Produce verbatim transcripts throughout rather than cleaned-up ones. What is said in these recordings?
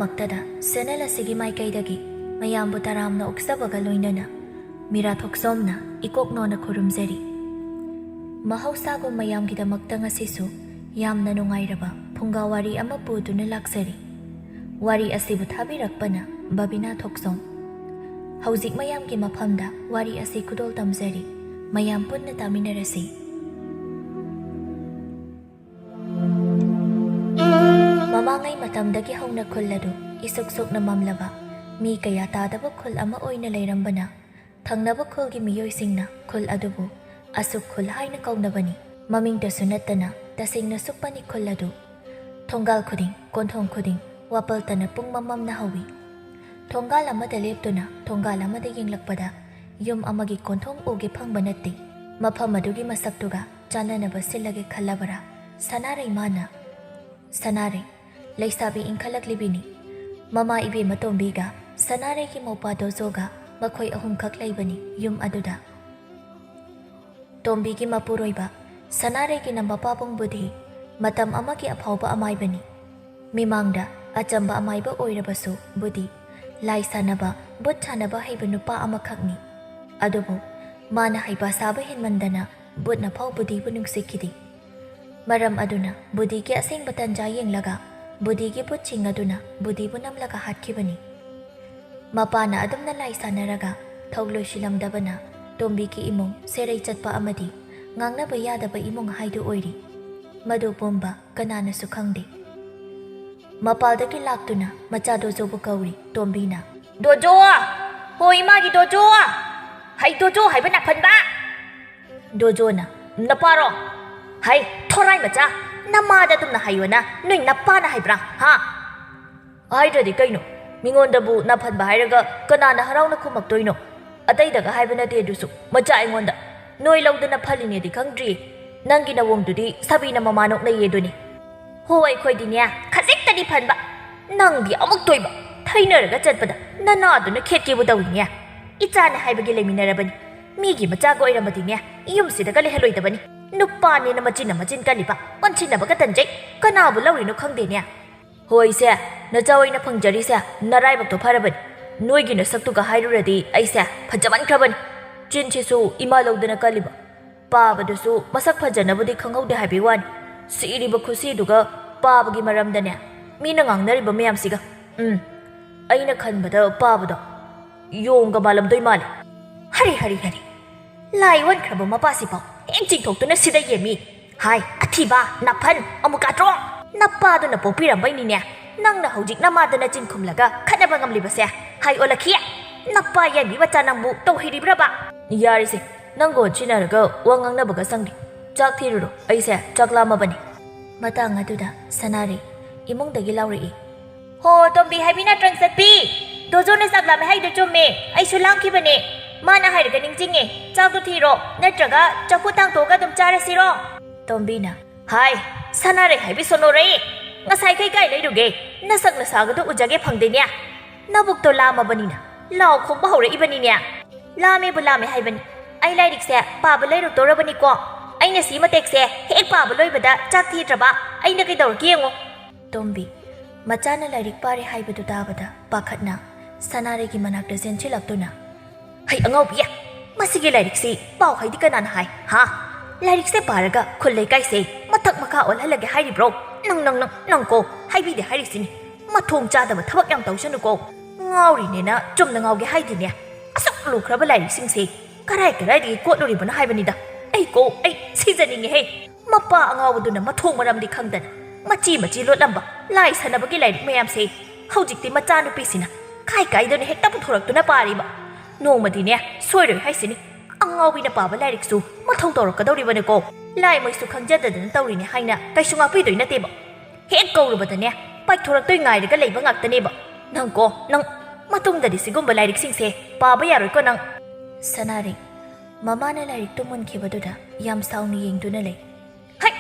ꯃꯛꯇꯗ channel ꯑꯁꯤꯒꯤ ꯃꯥꯏꯀꯩꯗꯒꯤ ꯃꯌꯥꯝꯕꯨ ꯇꯔꯥꯝꯅ ꯑꯣꯛꯆꯕꯒ ꯂꯣꯏꯅꯅ ꯃꯤꯔꯥ ꯊꯣꯛꯆꯣꯝꯅ ꯏꯀꯣꯛ ꯅꯣꯟꯅ ꯈꯨꯔꯨꯝꯖꯔꯤ꯫ ꯃꯍꯧꯁꯥꯒꯨꯝ ꯃꯌꯥꯝꯒꯤꯗꯃꯛꯇ ꯉꯁꯤꯁꯨ ꯌꯥꯝꯅ ꯅꯨꯡꯉꯥꯏꯔꯕ ꯐꯨꯡꯒꯥ ꯋꯥꯔꯤ ꯑꯃ ꯄꯨꯗꯨꯅ ꯂꯥꯛꯆꯔꯤ꯫ ꯋꯥꯔꯤ ꯑꯁꯤꯕꯨ ꯊꯥꯕꯤꯔꯛꯄꯅ ꯕꯕꯤꯅꯥ ꯊꯣꯛꯆꯣꯝ꯫ ꯍꯧꯖꯤꯛ ꯃꯌꯥꯝꯒꯤ ꯃꯐꯝꯗ ꯋꯥꯔꯤ ꯑꯁꯤ ꯈꯨꯗꯣꯜ ꯇꯝꯖꯔꯤ꯫ ꯃꯌꯥꯝ ꯄꯨꯟꯅ ꯇꯥꯃꯤꯟꯅꯔꯁꯤ꯫ ꯃꯃꯥꯡꯉꯩ ꯃꯇꯝꯗꯒꯤ ꯍꯧꯅ ꯈꯨꯜ ꯑꯗꯨ ꯏꯁꯨꯛ ꯁꯨꯛꯅ ꯃꯝꯂꯕ, ꯃꯤ ꯀꯌꯥ ꯇꯥꯗꯕ ꯈꯨꯜ ꯑꯃ ꯑꯣꯏꯅ ꯂꯩꯔꯝꯕꯅ, ꯊꯪꯅꯕ ꯈꯨꯜꯒꯤ ꯃꯤꯑꯣꯏꯁꯤꯡꯅ ꯈꯨꯜ ꯑꯗꯨꯕꯨ ꯑꯁꯨꯛ ꯈꯨꯜ ꯍꯥꯏꯅ ꯀꯧꯅꯕꯅꯤ꯫ ꯃꯃꯤꯡꯇꯁꯨ ꯅꯠꯇꯅ ꯇꯁꯦꯡꯅ ꯁꯨꯛꯄꯅꯤ ꯈꯨꯜ ꯑꯗꯨ꯫ ꯊꯣꯡꯒꯥꯜ ꯈꯨꯗꯤꯡ, ꯀꯣꯟꯊꯣꯡ ꯈꯨꯗꯤꯡ ꯋꯥꯄꯜꯇꯅ ꯄꯨꯡ ꯃꯝꯃꯝꯅ ꯍꯧꯏ꯫ ꯊꯣꯡꯒꯥꯜ ꯑꯃꯗ ꯂꯦꯞꯇꯨꯅ ꯊꯣꯡꯒꯥꯜ ꯑꯃꯗ ꯌꯦꯡꯂꯛꯄꯗ ꯌꯨꯝ ꯑꯃꯒꯤ ꯀꯣꯟꯊꯣꯡ ꯎꯒꯦ ꯐꯪꯕ ꯅꯠꯇꯦ꯫ ꯃꯐꯝ ꯑꯗꯨꯒꯤ ꯃꯁꯛꯇꯨꯒ ꯆꯥꯟꯅꯅꯕ ꯁꯤꯜꯂꯒꯦ ꯈꯜꯂꯕꯔꯥ ꯁꯅꯥꯔꯩ ꯃꯥꯅ? ꯁꯅꯥꯔꯩ, ꯂꯩꯁꯥꯕꯤ ꯏꯟꯈꯠꯂꯛꯂꯤꯕꯤꯅꯤ꯫ ꯃꯃꯥ ꯏꯕꯦꯝꯃ ꯇꯣꯝꯕꯤꯒ ꯁꯅꯥꯔꯩꯒꯤ ꯃꯧꯄꯥ ꯗꯣꯖꯣꯒ ꯃꯈꯣꯏ ꯑꯍꯨꯝꯈꯛ ꯂꯩꯕꯅꯤ ꯌꯨꯝ ꯑꯗꯨꯗ꯫ ꯇꯣꯝꯕꯤꯒꯤ ꯃꯄꯨꯔꯣꯏꯕ ꯁꯅꯥꯔꯩꯒꯤꯅ ꯃꯄꯥꯕꯨꯡ ꯕꯨꯙꯤ, ꯃꯇꯝ ꯑꯃꯒꯤ ꯑꯐꯥꯎꯕ ꯑꯃꯥꯏꯕꯅꯤ꯫ ꯃꯤꯃꯥꯡꯗ ꯑꯆꯝꯕ ꯑꯃꯥꯏꯕ ꯑꯣꯏꯔꯕꯁꯨ ꯕꯨꯙꯤ, ꯂꯥꯏ ꯁꯥꯟꯅꯕ, ꯕꯨꯠ ꯁꯥꯟꯅꯕ ꯍꯩꯕ ꯅꯨꯄꯥ ꯑꯃꯈꯛꯅꯤ꯫ ꯑꯗꯨꯕꯨ ꯃꯥꯅ ꯍꯩꯄꯥ ꯁꯥꯕ ꯍꯦꯟꯃꯟꯗꯅ ꯕꯨꯠꯅ ꯐꯥꯎ ꯕꯨꯙꯤꯕꯨ ꯅꯨꯡꯁꯤꯈꯤꯗꯦ꯫ ꯃꯔꯝ ꯑꯗꯨꯅ ꯕꯨꯙꯤꯒꯤ ꯑꯁꯦꯡꯕ ꯇꯟꯖꯥ ꯌꯦꯡꯂꯒ ꯕꯨꯙꯤꯒꯤ ꯕꯨꯠꯁꯤꯡ ꯑꯗꯨꯅ ꯕꯨꯙꯤꯕꯨ ꯅꯝꯂꯒ ꯍꯥꯠꯈꯤꯕꯅꯤ꯫ ꯃꯄꯥꯅ ꯑꯗꯨꯝꯅ ꯂꯥꯏ ꯁꯥꯟꯅꯔꯒ ꯊꯧ ꯂꯣꯏꯁꯤꯜꯂꯝꯗꯕꯅ ꯇꯣꯝꯕꯤꯒꯤ ꯏꯃꯨꯡ ꯁꯦꯔꯩ ꯆꯠꯄ ꯑꯃꯗꯤ ꯉꯥꯡꯅꯕ ꯌꯥꯗꯕ ꯏꯃꯨꯡ ꯍꯥꯏꯗꯨ ꯑꯣꯏꯔꯤ꯫ ꯃꯗꯨ ꯄꯨꯝꯕ ꯀꯅꯥꯅꯁꯨ ꯈꯪꯗꯦ꯫ ꯃꯄꯥꯜꯗꯒꯤ ꯂꯥꯛꯇꯨꯅ ꯃꯆꯥ ꯗꯣꯖꯣꯕꯨ ꯀꯧꯔꯤ ꯇꯣꯝꯕꯤꯅ꯫ "ꯗꯣꯖꯣ! ꯍꯣ ꯏꯃꯥꯒꯤ ꯗꯣꯖꯣ! ꯍꯩ ꯗꯣꯖꯣ ꯍꯥꯏꯕ ꯅꯥꯐꯟꯕ!" ꯗꯣꯖꯣꯅ, "ꯅꯄꯥꯔꯣ? ꯍꯩ, ꯊꯣꯔꯥꯏ ꯃꯆꯥ! ꯅꯃꯥꯗ ꯑꯗꯨꯝꯅ ꯍꯥꯏꯌꯣꯅ ꯅꯣꯏ ꯅꯄꯥꯅ ꯍꯥꯏꯕ꯭ꯔꯥ, ꯍꯥ?" "ꯍꯥꯏꯗ꯭ꯔꯗꯤ ꯀꯩꯅꯣ? ꯃꯤꯉꯣꯟꯗꯕꯨ ꯅꯥꯐꯟꯕ ꯍꯥꯏꯔꯒ ꯀꯅꯥꯅ ꯍꯔꯥꯎꯅ ꯈꯨꯝꯃꯛꯇꯣꯏꯅꯣ? ꯑꯇꯩꯗꯒ ꯍꯥꯏꯕ ꯅꯠꯇꯦ, ꯑꯗꯨꯁꯨ ꯃꯆꯥ ꯑꯩꯉꯣꯟꯗ꯫ ꯅꯣꯏ ꯂꯧꯗꯅ ꯐꯜꯂꯤꯅꯦꯗꯤ ꯈꯪꯗ꯭ꯔꯤ꯫ ꯅꯪꯒꯤ ꯅꯋꯣꯡꯗꯨꯗꯤ ꯁꯥꯕꯤꯅ ꯃꯃꯥ ꯅꯣꯛꯅꯩꯌꯦ ꯑꯗꯨꯅꯤ꯫ ꯍꯣ, ꯑꯩꯈꯣꯏꯗꯤꯅꯦ, ꯈꯖꯤꯛꯇꯗꯤ ꯐꯟꯕ꯫ ꯅꯪꯗꯤ ꯑꯃꯨꯛ ꯇꯣꯏꯕ꯫ ꯊꯩꯅꯔꯒ ꯆꯠꯄꯗ ꯅꯅꯥꯗꯨꯅ ꯈꯦꯠꯀꯦꯕꯨ ꯇꯧꯏꯅꯦ꯫ ꯏꯆꯥꯅ ꯍꯥꯏꯕꯒꯤ ꯂꯩꯃꯤꯟꯅꯔꯕꯅꯤ꯫ ꯃꯤꯒꯤ ꯃꯆꯥꯒ ꯑꯣꯏꯔꯝꯃꯗꯤꯅꯦ, ꯌꯨꯝꯁꯤꯗꯒ ꯂꯩꯍꯜꯂꯣꯏꯗꯕꯅꯤ꯫ ꯅꯨꯄꯥꯅꯦꯅ ꯃꯆꯤꯟꯅ ꯃꯆꯤꯟ ꯀꯜꯂꯤꯕ, ꯑꯣꯟꯁꯤꯟꯅꯕꯒ ꯇꯟꯖꯩ꯫ ꯀꯅꯥꯕꯨ ꯂꯧꯔꯤꯅꯣ ꯈꯪꯗꯦꯅꯦ꯫" ꯍꯣꯏꯁꯦ, ꯅꯆꯥ ꯑꯣꯏꯅ ꯐꯪꯖꯔꯤꯁꯦ ꯅꯔꯥꯏꯕꯛꯇꯣ ꯐꯔꯕꯅꯤ꯫ ꯅꯣꯏꯒꯤ ꯅꯁꯛꯇꯨꯒ ꯍꯥꯏꯔꯨꯔꯗꯤ ꯑꯩꯁꯦ ꯐꯖꯃꯟꯈ꯭ꯔꯕꯅꯤ꯫ ꯆꯤꯟꯁꯤꯁꯨ ꯏꯃꯥ ꯂꯧꯗꯅ ꯀꯜꯂꯤꯕ꯫ ꯄꯥꯕꯗꯨꯁꯨ ꯃꯁꯛ ꯐꯖꯅꯕꯨꯗꯤ ꯈꯪꯍꯧꯗꯦ ꯍꯥꯏꯕꯩ ꯋꯥꯅꯤ꯫ ꯁꯤꯔꯤꯕ ꯈꯨꯁꯤꯗꯨꯒ ꯄꯥꯕꯒꯤ ꯃꯔꯝꯗꯅꯦ ꯃꯤꯅ ꯉꯥꯡꯅꯔꯤꯕ ꯃꯌꯥꯝꯁꯤꯒ꯫ ꯎꯝ, ꯑꯩꯅ ꯈꯟꯕꯗ ꯄꯥꯕꯗꯣ ꯌꯣꯡꯒ ꯃꯥꯜꯂꯝꯗꯣꯏ ꯃꯥꯜꯂꯦ꯫ ꯍꯔꯤ ꯍꯔꯤ ꯍꯔꯤ꯫ ꯂꯥꯏ ꯑꯣꯟꯈ꯭ꯔꯕ ꯃꯄꯥꯁꯤꯐꯥꯎ ꯍꯦꯛ ꯆꯤꯡꯊꯣꯛꯇꯨꯅ ꯁꯤꯗ ꯌꯦꯝꯃꯤ꯫ ꯍꯥꯏ, ꯑꯊꯤꯕ, ꯅꯥꯄꯟ, ꯑꯃꯨꯛꯀꯥꯇ꯭ꯔꯣ! ꯅꯄꯥꯗꯨꯅ ꯄꯣꯛꯄꯤꯔꯝꯕꯩꯅꯤꯅꯦ꯫ ꯅꯪꯅ ꯍꯧꯖꯤꯛ ꯅꯃꯥꯗ ꯅꯆꯤꯟ ꯈꯨꯝꯂꯒ ꯈꯠꯅꯕ ꯉꯝꯂꯤꯕꯁꯦ꯫ ꯍꯥꯏ, ꯑꯣꯜꯂꯛꯈꯤ! ꯅꯄꯥ ꯌꯥꯏꯕꯤ ꯃꯆꯥ ꯅꯪꯕꯨ ꯇꯧꯍꯩꯔꯤꯕ꯭ꯔꯕ? ꯌꯥꯔꯤꯁꯦ, ꯅꯪꯒ ꯑꯣꯟꯁꯤꯟꯅꯔꯒ ꯋꯥ ꯉꯥꯡꯅꯕꯒ ꯆꯪꯗꯦ꯫ ꯆꯥꯛ ꯊꯤꯔꯨꯔꯣ, ꯑꯩꯁꯦ ꯆꯥꯛ ꯂꯥꯝꯃꯕꯅꯤ꯫ ꯃꯇꯥꯡ ꯑꯗꯨꯗ ꯁꯅꯥꯔꯩ ꯏꯃꯨꯡꯗꯒꯤ ꯂꯥꯎꯔꯛꯏ꯫ ꯍꯣ, ꯇꯣꯝꯕꯤ ꯍꯥꯏꯕꯤ ꯅꯠꯇ꯭ꯔꯪ ꯆꯠꯄꯤ? ꯗꯣꯖꯣꯅ ꯆꯥꯛ ꯂꯥꯝꯃꯦ ꯍꯥꯏꯗꯣ ꯆꯨꯝꯃꯦ꯫ ꯑꯩꯁꯨ ꯂꯥꯝꯈꯤꯕꯅꯦ꯫ ꯃꯥꯅ ꯍꯥꯏꯔꯒ ꯅꯤꯡꯁꯤꯡꯉꯦ꯫ ꯆꯥꯛꯇꯣ ꯊꯤꯔꯣ, ꯅꯠꯇ꯭ꯔꯒ ꯆꯐꯨ ꯊꯥꯡꯇꯣꯛꯑꯒ ꯑꯗꯨꯝ ꯆꯥꯔꯁꯤꯔꯣ? ꯇꯣꯝꯕꯤꯅ꯫ ꯍꯥꯏ, ꯁꯅꯥꯔꯩ ꯍꯥꯏꯕꯤ ꯁꯣꯅꯣꯔꯩ! ꯉꯁꯥꯏꯈꯩ ꯀꯥꯏ ꯂꯩꯔꯨꯒꯦ? ꯅꯁꯛ ꯅꯁꯥꯒꯗꯣ ꯎꯖꯒꯦ ꯐꯪꯗꯦꯅꯦ꯫ ꯅꯕꯨꯛꯇꯣ ꯂꯥꯝꯃꯕꯅꯤꯅ ꯂꯥꯎ ꯈꯣꯡꯕ ꯍꯧꯔꯛꯏꯕꯅꯤꯅꯦ꯫ ꯂꯥꯝꯃꯦꯕꯨ ꯂꯥꯝꯃꯦ ꯍꯥꯏꯕꯅꯤ꯫ ꯑꯩ ꯂꯥꯏꯔꯤꯛꯁꯦ ꯄꯥꯕ ꯂꯩꯔꯛꯇꯧꯔꯕꯅꯤꯀꯣ꯫ ꯑꯩꯅ ꯁꯤ ꯃꯇꯦꯛꯁꯦ ꯍꯦꯛ ꯄꯥꯕ ꯂꯣꯏꯕꯗ ꯆꯥꯛ ꯊꯤꯗ꯭ꯔꯕ ꯑꯩꯅ ꯀꯩꯗꯧꯔꯒꯦ ꯌꯦꯡꯉꯣ꯫ ꯇꯣꯝꯕꯤ, ꯃꯆꯥꯅ ꯂꯥꯏꯔꯤꯛ ꯄꯥꯔꯦ ꯍꯥꯏꯕꯗꯨ ꯇꯥꯕꯗ ꯄꯥꯈꯠꯅ ꯁꯅꯥꯔꯩꯒꯤ ꯃꯅꯥꯛꯇ ꯆꯦꯟꯁꯤꯜꯂꯛꯇꯨꯅ, "ꯍꯩ ꯑꯉꯥꯎꯕꯤ! ꯃꯁꯤꯒꯤ ꯂꯥꯏꯔꯤꯛꯁꯤ ꯄꯥꯎ ꯍꯥꯏꯗꯤ ꯀꯅꯥꯅ ꯍꯥꯏ, ꯍꯥ? ꯂꯥꯏꯔꯤꯛꯁꯦ ꯄꯥꯔꯒ ꯈꯨꯜ ꯂꯩꯀꯥꯏꯁꯦ ꯃꯊꯛ ꯃꯈꯥ ꯑꯣꯜꯍꯜꯂꯒꯦ ꯍꯥꯏꯔꯤꯕ꯭ꯔꯣ? ꯅꯪ, ꯅꯪ, ꯅꯪ, ꯅꯪ ꯀꯣ, ꯍꯥꯏꯕꯤꯗꯦ ꯍꯥꯏꯔꯤꯁꯤꯅꯤ꯫ ꯃꯊꯣꯡ ꯆꯥꯗꯕ ꯊꯕꯛ ꯌꯥꯝ ꯇꯧꯁꯅꯨꯀꯣ꯫ ꯉꯥꯎꯔꯤꯅꯦꯅ ꯆꯨꯝꯅ ꯉꯥꯎꯒꯦ ꯍꯥꯏꯗꯦꯅꯦ꯫ ꯑꯁꯨꯛ ꯂꯨꯈ꯭ꯔꯕ ꯂꯥꯏꯔꯤꯛꯁꯤꯡꯁꯦ ꯀꯔꯥꯏ ꯀꯔꯥꯏꯗꯒꯤ ꯀꯣꯠꯂꯨꯔꯤꯕꯅꯣ ꯍꯥꯏꯕꯅꯤꯗ꯫ ꯑꯩ ꯀꯣ, ꯑꯩ ꯁꯤꯖꯅꯤꯡꯉꯦꯍꯦ꯫ ꯃꯄꯥ ꯑꯉꯥꯎꯕꯗꯨꯅ ꯃꯊꯣꯡ ꯃꯔꯝꯗꯤ ꯈꯪꯗꯅ ꯃꯆꯤ ꯃꯆꯤ ꯂꯣꯠꯂꯝꯕ ꯂꯥꯏ ꯁꯥꯟꯅꯕꯒꯤ ꯂꯥꯏꯔꯤꯛ ꯃꯌꯥꯝꯁꯦ ꯍꯧꯖꯤꯛꯇꯤ ꯃꯆꯥꯅꯨꯄꯤꯁꯤꯅ ꯀꯥꯏ ꯀꯥꯏꯗꯅ ꯍꯦꯛꯇ ꯄꯨꯊꯣꯔꯛꯇꯨꯅ ꯄꯥꯔꯤꯕ꯫ ꯅꯣꯡꯃꯗꯤꯅꯦ, ꯁꯣꯏꯔꯣꯏ ꯍꯥꯏꯁꯤꯅꯤ, ꯑꯉꯥꯎꯕꯤꯅ ꯄꯥꯕ ꯂꯥꯏꯔꯤꯛꯁꯨ ꯃꯊꯧ ꯇꯧꯔꯛꯀꯗꯧꯔꯤꯕꯅꯤꯀꯣ꯫ ꯂꯥꯏ ꯃꯣꯏꯁꯨ ꯈꯪꯖꯗꯗꯅ ꯇꯧꯔꯤꯅꯦ ꯍꯥꯏꯅ ꯀꯩꯁꯨ ꯉꯥꯛꯄꯤꯗꯣꯏ ꯅꯠꯇꯦꯕ꯫ ꯍꯦꯛ ꯀꯧꯔꯨꯕꯗꯅꯦ, ꯄꯥꯏꯊꯣꯔꯛꯇꯣꯏ ꯉꯥꯏꯔꯒ ꯂꯩꯕ ꯉꯥꯛꯇꯅꯦꯕ꯫ ꯅꯪ ꯀꯣ, ꯅꯪ꯫ ꯃꯇꯨꯡꯗꯗꯤ ꯁꯤꯒꯨꯝꯕ ꯂꯥꯏꯔꯤꯛꯁꯤꯡꯁꯦ ꯄꯥꯕ ꯌꯥꯔꯣꯏꯀꯣ ꯅꯪ꯫ ꯁꯅꯥꯔꯩ, ꯃꯃꯥꯅ ꯂꯥꯏꯔꯤꯛꯇꯨ ꯃꯨꯟꯈꯤꯕꯗꯨꯗ ꯌꯥꯝ ꯁꯥꯎꯅ ꯌꯦꯡꯗꯨꯅ ꯂꯩ꯫ ꯍꯩ!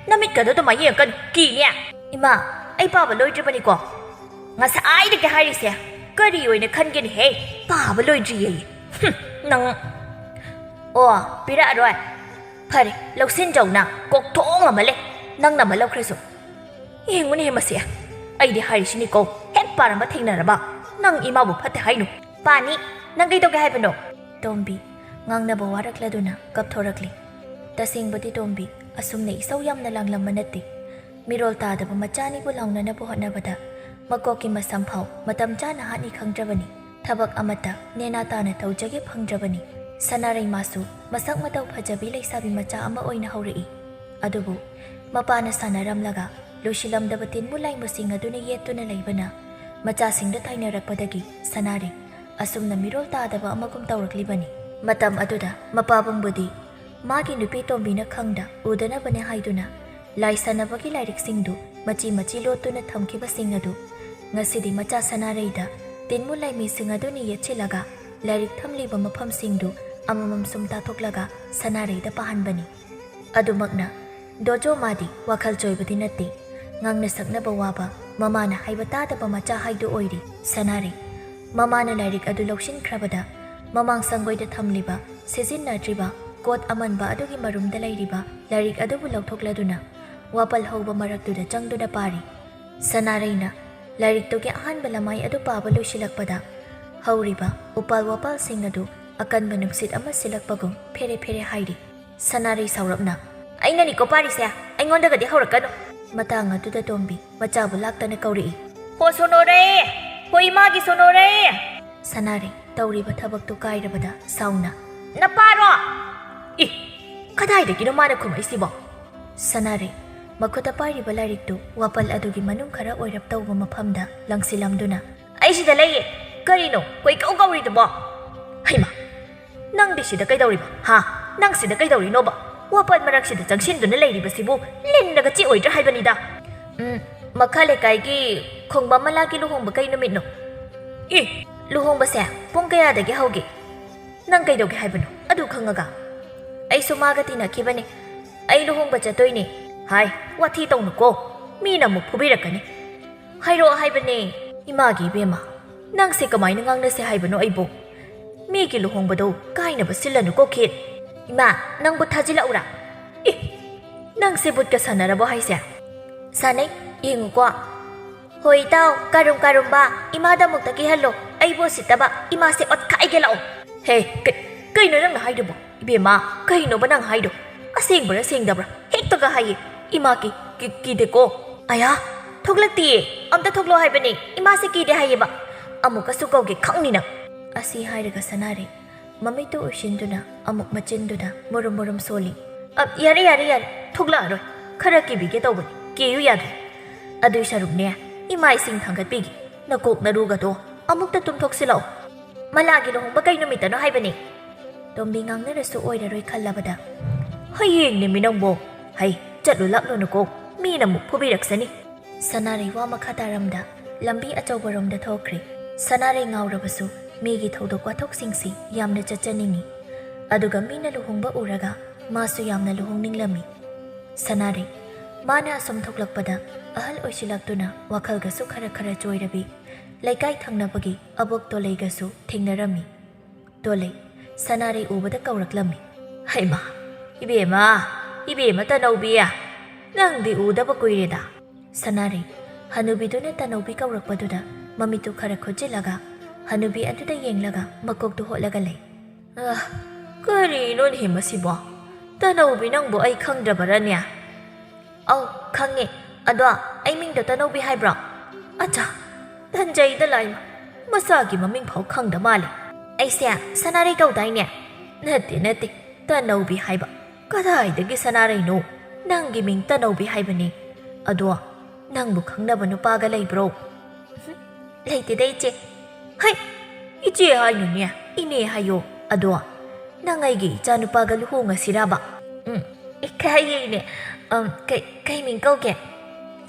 ꯅꯃꯤꯠꯀꯗꯣ ꯑꯗꯨꯃꯥꯏ ꯌꯦꯡꯉꯛꯀꯅꯨ, ꯀꯤꯅꯦ꯫ ꯏꯃꯥ, ꯑꯩ ꯄꯥꯕ ꯂꯣꯏꯗ꯭ꯔꯤꯕꯅꯤꯀꯣ꯫ ꯉꯁꯥꯏꯗꯒꯤ ꯍꯥꯏꯔꯤꯁꯦ ꯀꯔꯤ ꯑꯣꯏꯅ ꯈꯟꯒꯦꯅꯦꯍꯦ? ꯄꯥꯕ ꯂꯣꯏꯗ꯭ꯔꯤꯌꯦ꯫ ꯍꯨꯝ, ꯅꯪ꯫ ꯑꯣ, ꯄꯤꯔꯛꯑꯔꯣꯏ? ꯐꯔꯦ, ꯂꯧꯁꯤꯟꯖꯧꯅ, ꯀꯣꯛꯊꯣꯡ ꯑꯃ ꯂꯩ꯫ ꯅꯪꯅ ꯑꯃ ꯂꯧꯈ꯭ꯔꯁꯨ꯫ ꯌꯦꯡꯉꯨꯅꯦꯍꯦ ꯃꯁꯤ꯫ ꯑꯩꯗꯤ ꯍꯥꯏꯔꯤꯁꯤꯅꯤꯀꯣ, ꯍꯦꯛ ꯄꯥꯔꯝꯕ ꯊꯦꯡꯅꯔꯕ ꯅꯪ ꯏꯃꯥꯕꯨ ꯐꯠꯇꯦ ꯍꯥꯏꯅꯨ꯫ ꯄꯥꯅꯤ, ꯅꯪ ꯀꯩꯗꯧꯒꯦ ꯍꯥꯏꯕꯅꯣ? ꯇꯣꯝꯕꯤ ꯉꯥꯡꯅꯕ ꯋꯥꯔꯛꯂꯗꯨꯅ ꯀꯞꯊꯣꯔꯛꯂꯤ꯫ ꯇꯁꯦꯡꯕꯗꯤ ꯇꯣꯝꯕꯤ ꯑꯁꯨꯝꯅ ꯏꯁꯧ ꯌꯥꯝꯅ ꯂꯥꯡꯂꯝꯕ ꯅꯠꯇꯦ꯫ ꯃꯤꯔꯣꯜ ꯇꯥꯗꯕ ꯃꯆꯥꯅꯤꯕꯨ ꯂꯥꯎꯅꯅꯕ ꯍꯣꯠꯅꯕꯗ ꯃꯀꯣꯛꯀꯤ ꯃꯁꯝ ꯐꯥꯎ ꯃꯇꯝ ꯆꯥꯅ ꯍꯥꯠꯅꯤ ꯈꯪꯗ꯭ꯔꯕꯅꯤ꯫ ꯊꯕꯛ ꯑꯃꯠꯇ ꯅꯦꯅꯥ ꯇꯥꯅ ꯇꯧꯖꯒꯦ ꯐꯪꯗ꯭ꯔꯕꯅꯤ꯫ ꯁꯅꯥꯔꯩ ꯃꯥꯁꯨ ꯃꯁꯛ ꯃꯇꯧ ꯐꯖꯕꯤ ꯂꯩꯁꯥꯕꯤ ꯃꯆꯥ ꯑꯃ ꯑꯣꯏꯅ ꯍꯧꯔꯛꯏ꯫ ꯑꯗꯨꯕꯨ ꯃꯄꯥꯅ ꯁꯥꯟꯅꯔꯝꯂꯒ ꯂꯣꯏꯁꯤꯜꯂꯝꯗꯕ ꯇꯤꯟꯃꯨ ꯂꯥꯏꯃꯨꯁꯤꯡ ꯑꯗꯨꯅ ꯌꯦꯠꯇꯨꯅ ꯂꯩꯕꯅ ꯃꯆꯥꯁꯤꯡꯗ ꯇꯥꯏꯅꯔꯛꯄꯗꯒꯤ ꯁꯅꯥꯔꯩ ꯑꯁꯨꯝꯅ ꯃꯤꯔꯣꯜ ꯇꯥꯗꯕ ꯑꯃꯒꯨꯝ ꯇꯧꯔꯛꯂꯤꯕꯅꯤ꯫ ꯃꯇꯝ ꯑꯗꯨꯗ ꯃꯄꯥꯕꯨꯡꯕꯨꯗꯤ ꯃꯥꯒꯤ ꯅꯨꯄꯤ ꯇꯣꯝꯕꯤꯅ ꯈꯪꯗ ꯎꯗꯅꯕꯅꯦ ꯍꯥꯏꯗꯨꯅ ꯂꯥꯏ ꯁꯥꯟꯅꯕꯒꯤ ꯂꯥꯏꯔꯤꯛꯁꯤꯡꯗꯨ ꯃꯆꯤ ꯃꯆꯤ ꯂꯣꯠꯇꯨꯅ ꯊꯝꯈꯤꯕꯁꯤꯡ ꯑꯗꯨ ꯉꯁꯤꯗꯤ ꯃꯆꯥ ꯁꯅꯥꯔꯩꯗ ꯇꯤꯟꯃꯨ ꯂꯥꯏꯃꯤꯁꯤꯡ ꯑꯗꯨꯅ ꯌꯦꯠꯁꯤꯜꯂꯒ ꯂꯥꯏꯔꯤꯛ ꯊꯝꯂꯤꯕ ꯃꯐꯝꯁꯤꯡꯗꯨ ꯑꯃꯃꯝ ꯁꯨꯝ ꯇꯥꯊꯣꯛꯂꯒ ꯁꯅꯥꯔꯩꯗ ꯄꯥꯍꯟꯕꯅꯤ꯫ ꯑꯗꯨꯃꯛꯅ ꯗꯣꯖꯣ ꯃꯥꯗꯤ ꯋꯥꯈꯜ ꯆꯣꯏꯕꯗꯤ ꯅꯠꯇꯦ꯫ ꯉꯥꯡꯅ ꯁꯛꯅꯕ ꯋꯥꯕ, ꯃꯃꯥꯅ ꯍꯥꯏꯕ ꯇꯥꯗꯕ ꯃꯆꯥ ꯍꯥꯏꯗꯨ ꯑꯣꯏꯔꯤ ꯁꯅꯥꯔꯩ꯫ ꯃꯃꯥꯅ ꯂꯥꯏꯔꯤꯛ ꯑꯗꯨ ꯂꯧꯁꯤꯟꯈ꯭ꯔꯕꯗ ꯃꯃꯥꯡ ꯁꯪꯒꯣꯏꯗ ꯊꯝꯂꯤꯕ ꯁꯤꯖꯤꯟꯅꯗ꯭ꯔꯤꯕ ꯀꯣꯠ ꯑꯃꯟꯕ ꯑꯗꯨꯒꯤ ꯃꯔꯨꯝꯗ ꯂꯩꯔꯤꯕ ꯂꯥꯏꯔꯤꯛ ꯑꯗꯨꯕꯨ ꯂꯧꯊꯣꯛꯂꯗꯨꯅ ꯋꯥꯄꯜ ꯍꯧꯕ ꯃꯔꯛꯇꯨꯗ ꯆꯪꯗꯨꯅ ꯄꯥꯔꯤ꯫ ꯁꯅꯥꯔꯩꯅ ꯂꯥꯏꯔꯤꯛꯇꯨꯒꯤ ꯑꯍꯥꯟꯕ ꯂꯃꯥꯏ ꯑꯗꯨ ꯄꯥꯕ ꯂꯣꯏꯁꯤꯜꯂꯛꯄꯗ ꯍꯧꯔꯤꯕ ꯎꯄꯥꯜ ꯋꯥꯄꯥꯜꯁꯤꯡ ꯑꯗꯨ ꯑꯀꯟꯕ ꯅꯨꯡꯁꯤꯠ ꯑꯃ ꯁꯤꯜꯂꯛꯄꯒꯨꯝ ꯐꯦꯔꯦ ꯐꯦꯔꯦ ꯍꯥꯏꯔꯤ꯫ ꯁꯅꯥꯔꯩ ꯁꯥꯎꯔꯞꯅ, "ꯑꯩꯅꯅꯤꯀꯣ ꯄꯥꯔꯤꯁꯦ, ꯑꯩꯉꯣꯟꯗꯒꯗꯤ ꯍꯧꯔꯛꯀꯅꯨ!" ꯃꯇꯥꯡ ꯑꯗꯨꯗ ꯇꯣꯝꯕꯤ ꯃꯆꯥꯕꯨ ꯂꯥꯛꯇꯅ ꯀꯧꯔꯛꯏ꯫ "ꯍꯣ ꯁꯣꯅꯣꯔꯦ! ꯍꯣ ꯏꯃꯥꯒꯤ ꯁꯣꯅꯣꯔꯦ!" ꯁꯅꯥꯔꯩ ꯇꯧꯔꯤꯕ ꯊꯕꯛꯇꯨ ꯀꯥꯏꯔꯕꯗ ꯁꯥꯎꯅ, "ꯅꯄꯥꯔꯣ?" "ꯏ! ꯀꯗꯥꯏꯗꯒꯤꯅꯣ ꯃꯥꯅ ꯈꯨꯝꯃꯛꯏꯁꯤꯕꯣ?" ꯁꯅꯥꯔꯩ ꯃꯈꯨꯠꯇ ꯄꯥꯏꯔꯤꯕ ꯂꯥꯏꯔꯤꯛꯇꯨ ꯋꯥꯄꯜ ꯑꯗꯨꯒꯤ ꯃꯅꯨꯡ ꯈꯔ ꯑꯣꯏꯔꯞ ꯇꯧꯕ ꯃꯐꯝꯗ ꯂꯪꯁꯤꯜꯂꯝꯗꯨꯅ, "ꯑꯩ ꯁꯤꯗ ꯂꯩꯌꯦ꯫ ꯀꯔꯤꯅꯣ ꯀꯣꯏꯀꯧ ꯀꯧꯔꯤꯗꯨꯕꯣ? ꯍꯩꯃꯥ! ꯅꯪꯗꯤ ꯁꯤꯗ ꯀꯩꯗꯧꯔꯤꯕ? ꯍꯥ? ꯅꯪ ꯁꯤꯗ ꯀꯩꯗꯧꯔꯤꯅꯣꯕ? ꯋꯥꯄꯜ ꯃꯔꯛꯁꯤꯗ ꯆꯪꯁꯤꯟꯗꯨꯅ ꯂꯩꯔꯤꯕꯁꯤꯕꯨ ꯂꯤꯟꯅꯒ ꯆꯤꯛꯑꯣꯏꯗ꯭ꯔꯥ ꯍꯥꯏꯕꯅꯤꯗ?" "ꯎꯝ, ꯃꯈꯥ ꯂꯩꯀꯥꯏꯒꯤ ꯈꯣꯡꯕꯥ ꯃꯂꯥꯒꯤ ꯂꯨꯍꯣꯡꯕ ꯀꯩ ꯅꯨꯃꯤꯠꯅꯣ?" "ꯑꯦ, ꯂꯨꯍꯣꯡꯕꯁꯦ ꯄꯨꯡ ꯀꯌꯥꯗꯒꯤ ꯍꯧꯒꯦ?" "ꯅꯪ ꯀꯩꯗꯧꯒꯦ ꯍꯥꯏꯕꯅꯣ ꯑꯗꯨ ꯈꯪꯉꯒ?" "ꯑꯩꯁꯨ ꯃꯥꯒ ꯇꯤꯟꯅꯈꯤꯕꯅꯤ꯫ ꯑꯩ ꯂꯨꯍꯣꯡꯕ ꯆꯠꯇꯣꯏꯅꯦ꯫" "ꯍꯥꯏ, ꯋꯥꯊꯤ ꯇꯧꯅꯨꯀꯣ, ꯃꯤꯅ ꯑꯃꯨꯛ ꯐꯨꯕꯤꯔꯛꯀꯅꯤ꯫" "ꯍꯥꯏꯔꯛꯑꯣ ꯍꯥꯏꯕꯅꯦ꯫" "ꯏꯃꯥꯒꯤ ꯏꯕꯦꯝꯃ, ꯅꯪꯁꯦ ꯀꯃꯥꯏꯅ ꯉꯥꯡꯅꯁꯦ ꯍꯥꯏꯕꯅꯣ ꯑꯩꯕꯨ? ꯃꯤꯒꯤ ꯂꯨꯍꯣꯡꯕꯗꯣ ꯀꯥꯏꯅꯕ ꯁꯤꯜꯂꯅꯨꯀꯣ, ꯈꯤꯠ꯫" "ꯏꯃꯥ, ꯅꯪꯕꯨ ꯊꯥꯖꯤꯜꯂꯛꯎꯔꯥ?" "ꯑꯦ, ꯅꯪꯁꯦ ꯕꯨꯠꯀ ꯁꯥꯟꯅꯔꯕꯣ ꯍꯥꯏꯁꯦ?" "ꯁꯥꯟꯅꯩ, ꯌꯦꯡꯉꯨꯀꯣ꯫" ꯍꯣꯏ ꯏꯇꯥꯎ, ꯀꯔꯨꯝ ꯀꯔꯨꯝꯕ, ꯏꯃꯥꯗ ꯑꯃꯨꯛꯇ ꯀꯤꯍꯜꯂꯣ꯫ ꯑꯩꯕꯨ ꯎꯁꯤꯠꯇꯕ, ꯏꯃꯥꯁꯦ ꯑꯣꯠꯈꯥꯏꯒꯦ ꯂꯥꯛꯑꯣ꯫ ꯍꯦ, ꯀ-, ꯀꯩꯅꯣ ꯅꯪꯅ ꯍꯥꯏꯗꯨꯕꯣ? ꯏꯕꯦꯝꯃ, ꯀꯩꯅꯣꯕ ꯅꯪ ꯍꯥꯏꯗꯣ? ꯑꯁꯦꯡꯕꯔꯥ ꯁꯦꯡꯗꯕ꯭ꯔꯥ? ꯍꯦꯛꯇꯒ ꯍꯥꯏꯌꯦ꯫ ꯏꯃꯥ ꯀꯤ-, ꯀꯤ-, ꯀꯤꯗꯦꯀꯣ꯫ ꯑꯌꯥ, ꯊꯣꯛꯂꯛꯇꯤꯌꯦ꯫ ꯑꯝꯇ ꯊꯣꯛꯂꯛꯑꯣ ꯍꯥꯏꯕꯅꯦ꯫ ꯏꯃꯥꯁꯦ ꯀꯤꯗꯦ ꯍꯥꯏꯌꯦꯕ꯫ ꯑꯃꯨꯛꯀꯁꯨ ꯀꯧꯒꯦ ꯈꯪꯅꯤ ꯅꯪ꯫ ꯑꯁꯤ ꯍꯥꯏꯔꯒ ꯁꯅꯥꯔꯩ ꯃꯃꯤꯠꯇꯨ ꯎꯏꯁꯤꯟꯗꯨꯅ ꯑꯃꯨꯛ ꯃꯆꯤꯟꯗꯨꯗ ꯃꯨꯔꯨꯝ ꯃꯨꯔꯨꯝ ꯁꯣꯜꯂꯤ꯫ ꯑ, ꯌꯥꯔꯦ, ꯌꯥꯔꯦ, ꯌꯥꯔꯦ꯫ ꯊꯣꯛꯂꯛꯑꯔꯣꯏ꯫ ꯈꯔ ꯀꯤꯕꯤꯒꯦ ꯇꯧꯕꯅꯤ꯫ ꯀꯤꯌꯨ ꯌꯥꯗ꯭ꯔꯦ꯫ ꯑꯗꯨꯏ ꯁꯔꯨꯛꯅꯦ, ꯏꯃꯥ ꯏꯁꯤꯡ ꯊꯥꯡꯒꯠꯄꯤꯒꯦ꯫ ꯅꯀꯣꯛ ꯅꯔꯨꯒꯗꯣ ꯑꯃꯨꯛꯇ ꯇꯨꯝꯊꯣꯛꯁꯤꯜꯂꯛꯑꯣ꯫ ꯃꯂꯥꯒꯤ ꯂꯨꯍꯣꯡꯕ ꯀꯩ ꯅꯨꯃꯤꯠꯇꯅꯣ ꯍꯥꯏꯕꯅꯤ? ꯇꯣꯝꯕꯤ ꯉꯥꯡꯅꯔꯁꯨ ꯑꯣꯏꯔꯔꯣꯏ ꯈꯜꯂꯕꯗ, "ꯍꯌꯦꯡꯅꯦꯃꯤ ꯅꯪꯕꯣ꯫ ꯍꯩ, ꯆꯠꯂꯨ ꯂꯥꯛꯂꯨꯅꯨꯀꯣ꯫ ꯃꯤꯅ ꯑꯃꯨꯛ ꯐꯨꯕꯤꯔꯛꯁꯅꯤ꯫" ꯁꯅꯥꯔꯩ ꯋꯥ ꯃꯈꯥ ꯇꯥꯔꯝꯗ ꯂꯝꯕꯤ ꯑꯆꯧꯕꯔꯣꯝꯗ ꯊꯣꯛꯈ꯭ꯔꯦ꯫ ꯁꯅꯥꯔꯩ ꯉꯥꯎꯔꯕꯁꯨ ꯃꯤꯒꯤ ꯊꯧꯗꯣꯛ ꯋꯥꯊꯣꯛꯁꯤꯡꯁꯤ ꯌꯥꯝꯅ ꯆꯠꯆꯅꯤꯡꯏ꯫ ꯑꯗꯨꯒ ꯃꯤꯅ ꯂꯨꯍꯣꯡꯕ ꯎꯔꯒ ꯃꯥꯁꯨ ꯌꯥꯝꯅ ꯂꯨꯍꯣꯡꯅꯤꯡꯂꯝꯃꯤ꯫ ꯁꯅꯥꯔꯩ, ꯃꯥꯅ ꯑꯁꯨꯝ ꯊꯣꯛꯂꯛꯄꯗ ꯑꯍꯜ ꯑꯣꯏꯁꯤꯜꯂꯛꯇꯨꯅ ꯋꯥꯈꯜꯒꯁꯨ ꯈꯔ ꯈꯔ ꯆꯣꯏꯔꯕꯤ ꯂꯩꯀꯥꯏ ꯊꯪꯅꯕꯒꯤ ꯑꯕꯣꯛ ꯇꯣꯂꯩꯒꯁꯨ ꯊꯦꯡꯅꯔꯝꯃꯤ꯫ ꯇꯣꯂꯩ, ꯁꯅꯥꯔꯩ ꯎꯕꯗ ꯀꯧꯔꯛꯂꯝꯃꯤ꯫ "ꯍꯩꯃꯥ, ꯏꯕꯦꯝꯃ, ꯏꯕꯦꯝꯃ ꯇꯅꯧꯕꯤ, ꯅꯪꯗꯤ ꯎꯗꯕ ꯀꯨꯏꯔꯦꯗ꯫" ꯁꯅꯥꯔꯩ, ꯍꯅꯨꯕꯤꯗꯨꯅ ꯇꯅꯧꯕꯤ ꯀꯧꯔꯛꯄꯗꯨꯗ ꯃꯃꯤꯠꯇꯨ ꯈꯔ ꯈꯨꯠꯆꯤꯜꯂꯒ ꯍꯅꯨꯕꯤ ꯑꯗꯨꯗ ꯌꯦꯡꯂꯒ ꯃꯀꯣꯛꯇꯨ ꯍꯣꯠꯂꯒ ꯂꯩ꯫ "ꯑ, ꯀꯔꯤꯅꯣꯅꯦꯍꯦ ꯃꯁꯤꯕꯣ? ꯇꯅꯧꯕꯤ ꯅꯪꯕꯨ ꯑꯩ ꯈꯪꯗ꯭ꯔꯕꯔꯅꯦ?" "ꯑꯧ, ꯈꯪꯉꯦ꯫ ꯑꯗꯣ ꯑꯩ ꯃꯤꯡꯗꯣ ꯇꯅꯧꯕꯤ ꯍꯥꯏꯕ꯭ꯔꯣ?" "ꯑꯠꯆꯥ, ꯇꯟꯖꯩꯗ ꯂꯥꯏꯃ, ꯃꯁꯥꯒꯤ ꯃꯃꯤꯡ ꯐꯥꯎ ꯈꯪꯗ ꯃꯥꯜꯂꯦ꯫" "ꯑꯩꯁꯦ ꯁꯅꯥꯔꯩ ꯀꯧꯗꯥꯏꯅꯦ?" "ꯅꯠꯇꯦ, ꯅꯠꯇꯦ, ꯇꯅꯧꯕꯤ ꯍꯥꯏꯕ꯫ ꯀꯗꯥꯏꯗꯒꯤ ꯁꯅꯥꯔꯩꯅꯣ? ꯅꯪꯒꯤ ꯃꯤꯡ ꯇꯅꯧꯕꯤ ꯍꯥꯏꯕꯅꯤ꯫ ꯑꯗꯣ ꯅꯪꯕꯨ ꯈꯪꯅꯕ ꯅꯨꯄꯥꯒ ꯂꯩꯕ꯭ꯔꯣ?" "ꯎꯝꯍꯨꯝ, ꯂꯩꯇꯦꯗ ꯏꯆꯦ꯫" "ꯍꯩ, ꯏꯆꯦ ꯍꯥꯏꯅꯨꯅꯦ, ꯏꯅꯦ ꯍꯥꯏꯌꯣ꯫ ꯑꯗꯣ ꯅꯪ ꯑꯩꯒꯤ ꯏꯆꯥꯅꯨꯄꯥꯒ ꯂꯨꯍꯣꯡꯉꯁꯤꯔꯕ?" "ꯎꯝ, ꯏꯀꯥꯏꯌꯦꯅꯦ꯫ ꯑꯝ, ꯀꯩ, ꯀꯩ ꯃꯤꯡ ꯀꯧꯒꯦ?"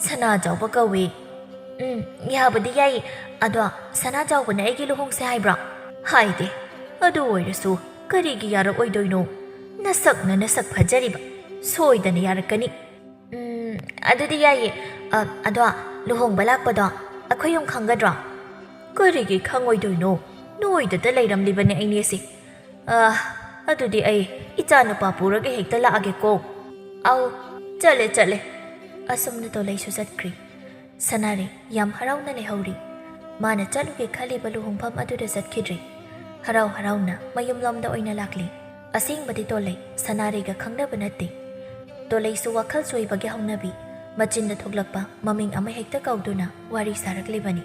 "ꯁꯅꯥ ꯆꯥꯎꯕ ꯀꯧꯏ꯫" "ꯎꯝ, ꯌꯥꯕꯨꯗꯤ ꯌꯥꯏꯌꯦ꯫ ꯑꯗꯣ ꯁꯅꯥ ꯆꯥꯎꯕꯅ ꯑꯩꯒꯤ ꯂꯨꯍꯣꯡꯁꯦ ꯍꯥꯏꯕ꯭ꯔꯣ?" "ꯍꯥꯏꯗꯦ꯫ ꯑꯗꯨ ꯑꯣꯏꯔꯁꯨ ꯀꯔꯤꯒꯤ ꯌꯥꯔꯛꯑꯣꯏꯗꯣꯏꯅꯣ? ꯅꯁꯛꯅ ꯅꯁꯛ ꯐꯖꯔꯤꯕ꯫ ꯁꯣꯏꯗꯅ ꯌꯥꯔꯛꯀꯅꯤ꯫" "ꯎꯝ, ꯑꯗꯨꯗꯤ ꯌꯥꯏꯌꯦ꯫ ꯑ, ꯑꯗꯣ ꯂꯨꯍꯣꯡꯕ ꯂꯥꯛꯄꯗꯣ ꯑꯩꯈꯣꯏ ꯌꯨꯝ ꯈꯪꯒꯗ꯭ꯔꯣ?" "ꯀꯔꯤꯒꯤ ꯈꯪꯉꯣꯏꯗꯣꯏꯅꯣ? ꯅꯣꯏꯗꯇ ꯂꯩꯔꯝꯂꯤꯕꯅꯦ ꯑꯩꯅꯦꯁꯦ꯫ ꯑ, ꯑꯗꯨꯗꯤ ꯑꯩ ꯏꯆꯥꯅꯨꯄꯥ ꯄꯨꯔꯒ ꯍꯦꯛꯇ ꯂꯥꯛꯑꯒꯦꯀꯣ꯫" "ꯑꯧ, ꯆꯠꯂꯦ, ꯆꯠꯂꯦ꯫" ꯑꯁꯨꯝꯅ ꯇꯣꯂꯩꯁꯨ ꯆꯠꯈ꯭ꯔꯦ꯫ ꯁꯅꯥꯔꯩ ꯌꯥꯝ ꯍꯔꯥꯎꯅ ꯂꯩꯍꯧꯔꯤ꯫ ꯃꯥꯅ ꯆꯠꯂꯨꯒꯦ ꯈꯜꯂꯤꯕ ꯂꯨꯍꯣꯡꯐꯝ ꯑꯗꯨꯗ ꯆꯠꯈꯤꯗ꯭ꯔꯦ꯫ ꯍꯔꯥꯎ ꯍꯔꯥꯎꯅ ꯃꯌꯨꯝꯂꯣꯝꯗ ꯑꯣꯏꯅ ꯂꯥꯛꯂꯤ꯫ ꯑꯁꯦꯡꯕꯗꯤ ꯇꯣꯜꯂꯩ ꯁꯅꯥꯔꯩꯒ ꯈꯪꯅꯕ ꯅꯠꯇꯦ꯫ ꯇꯣꯜꯂꯩꯁꯨ ꯋꯥꯈꯜ ꯆꯣꯏꯕꯒꯤ ꯍꯧꯅꯕꯤ, ꯃꯆꯤꯟꯗ ꯊꯣꯛꯂꯛꯄ ꯃꯃꯤꯡ ꯑꯃ ꯍꯦꯛꯇ ꯀꯧꯗꯨꯅ ꯋꯥꯔꯤ ꯁꯥꯔꯛꯂꯤꯕꯅꯤ꯫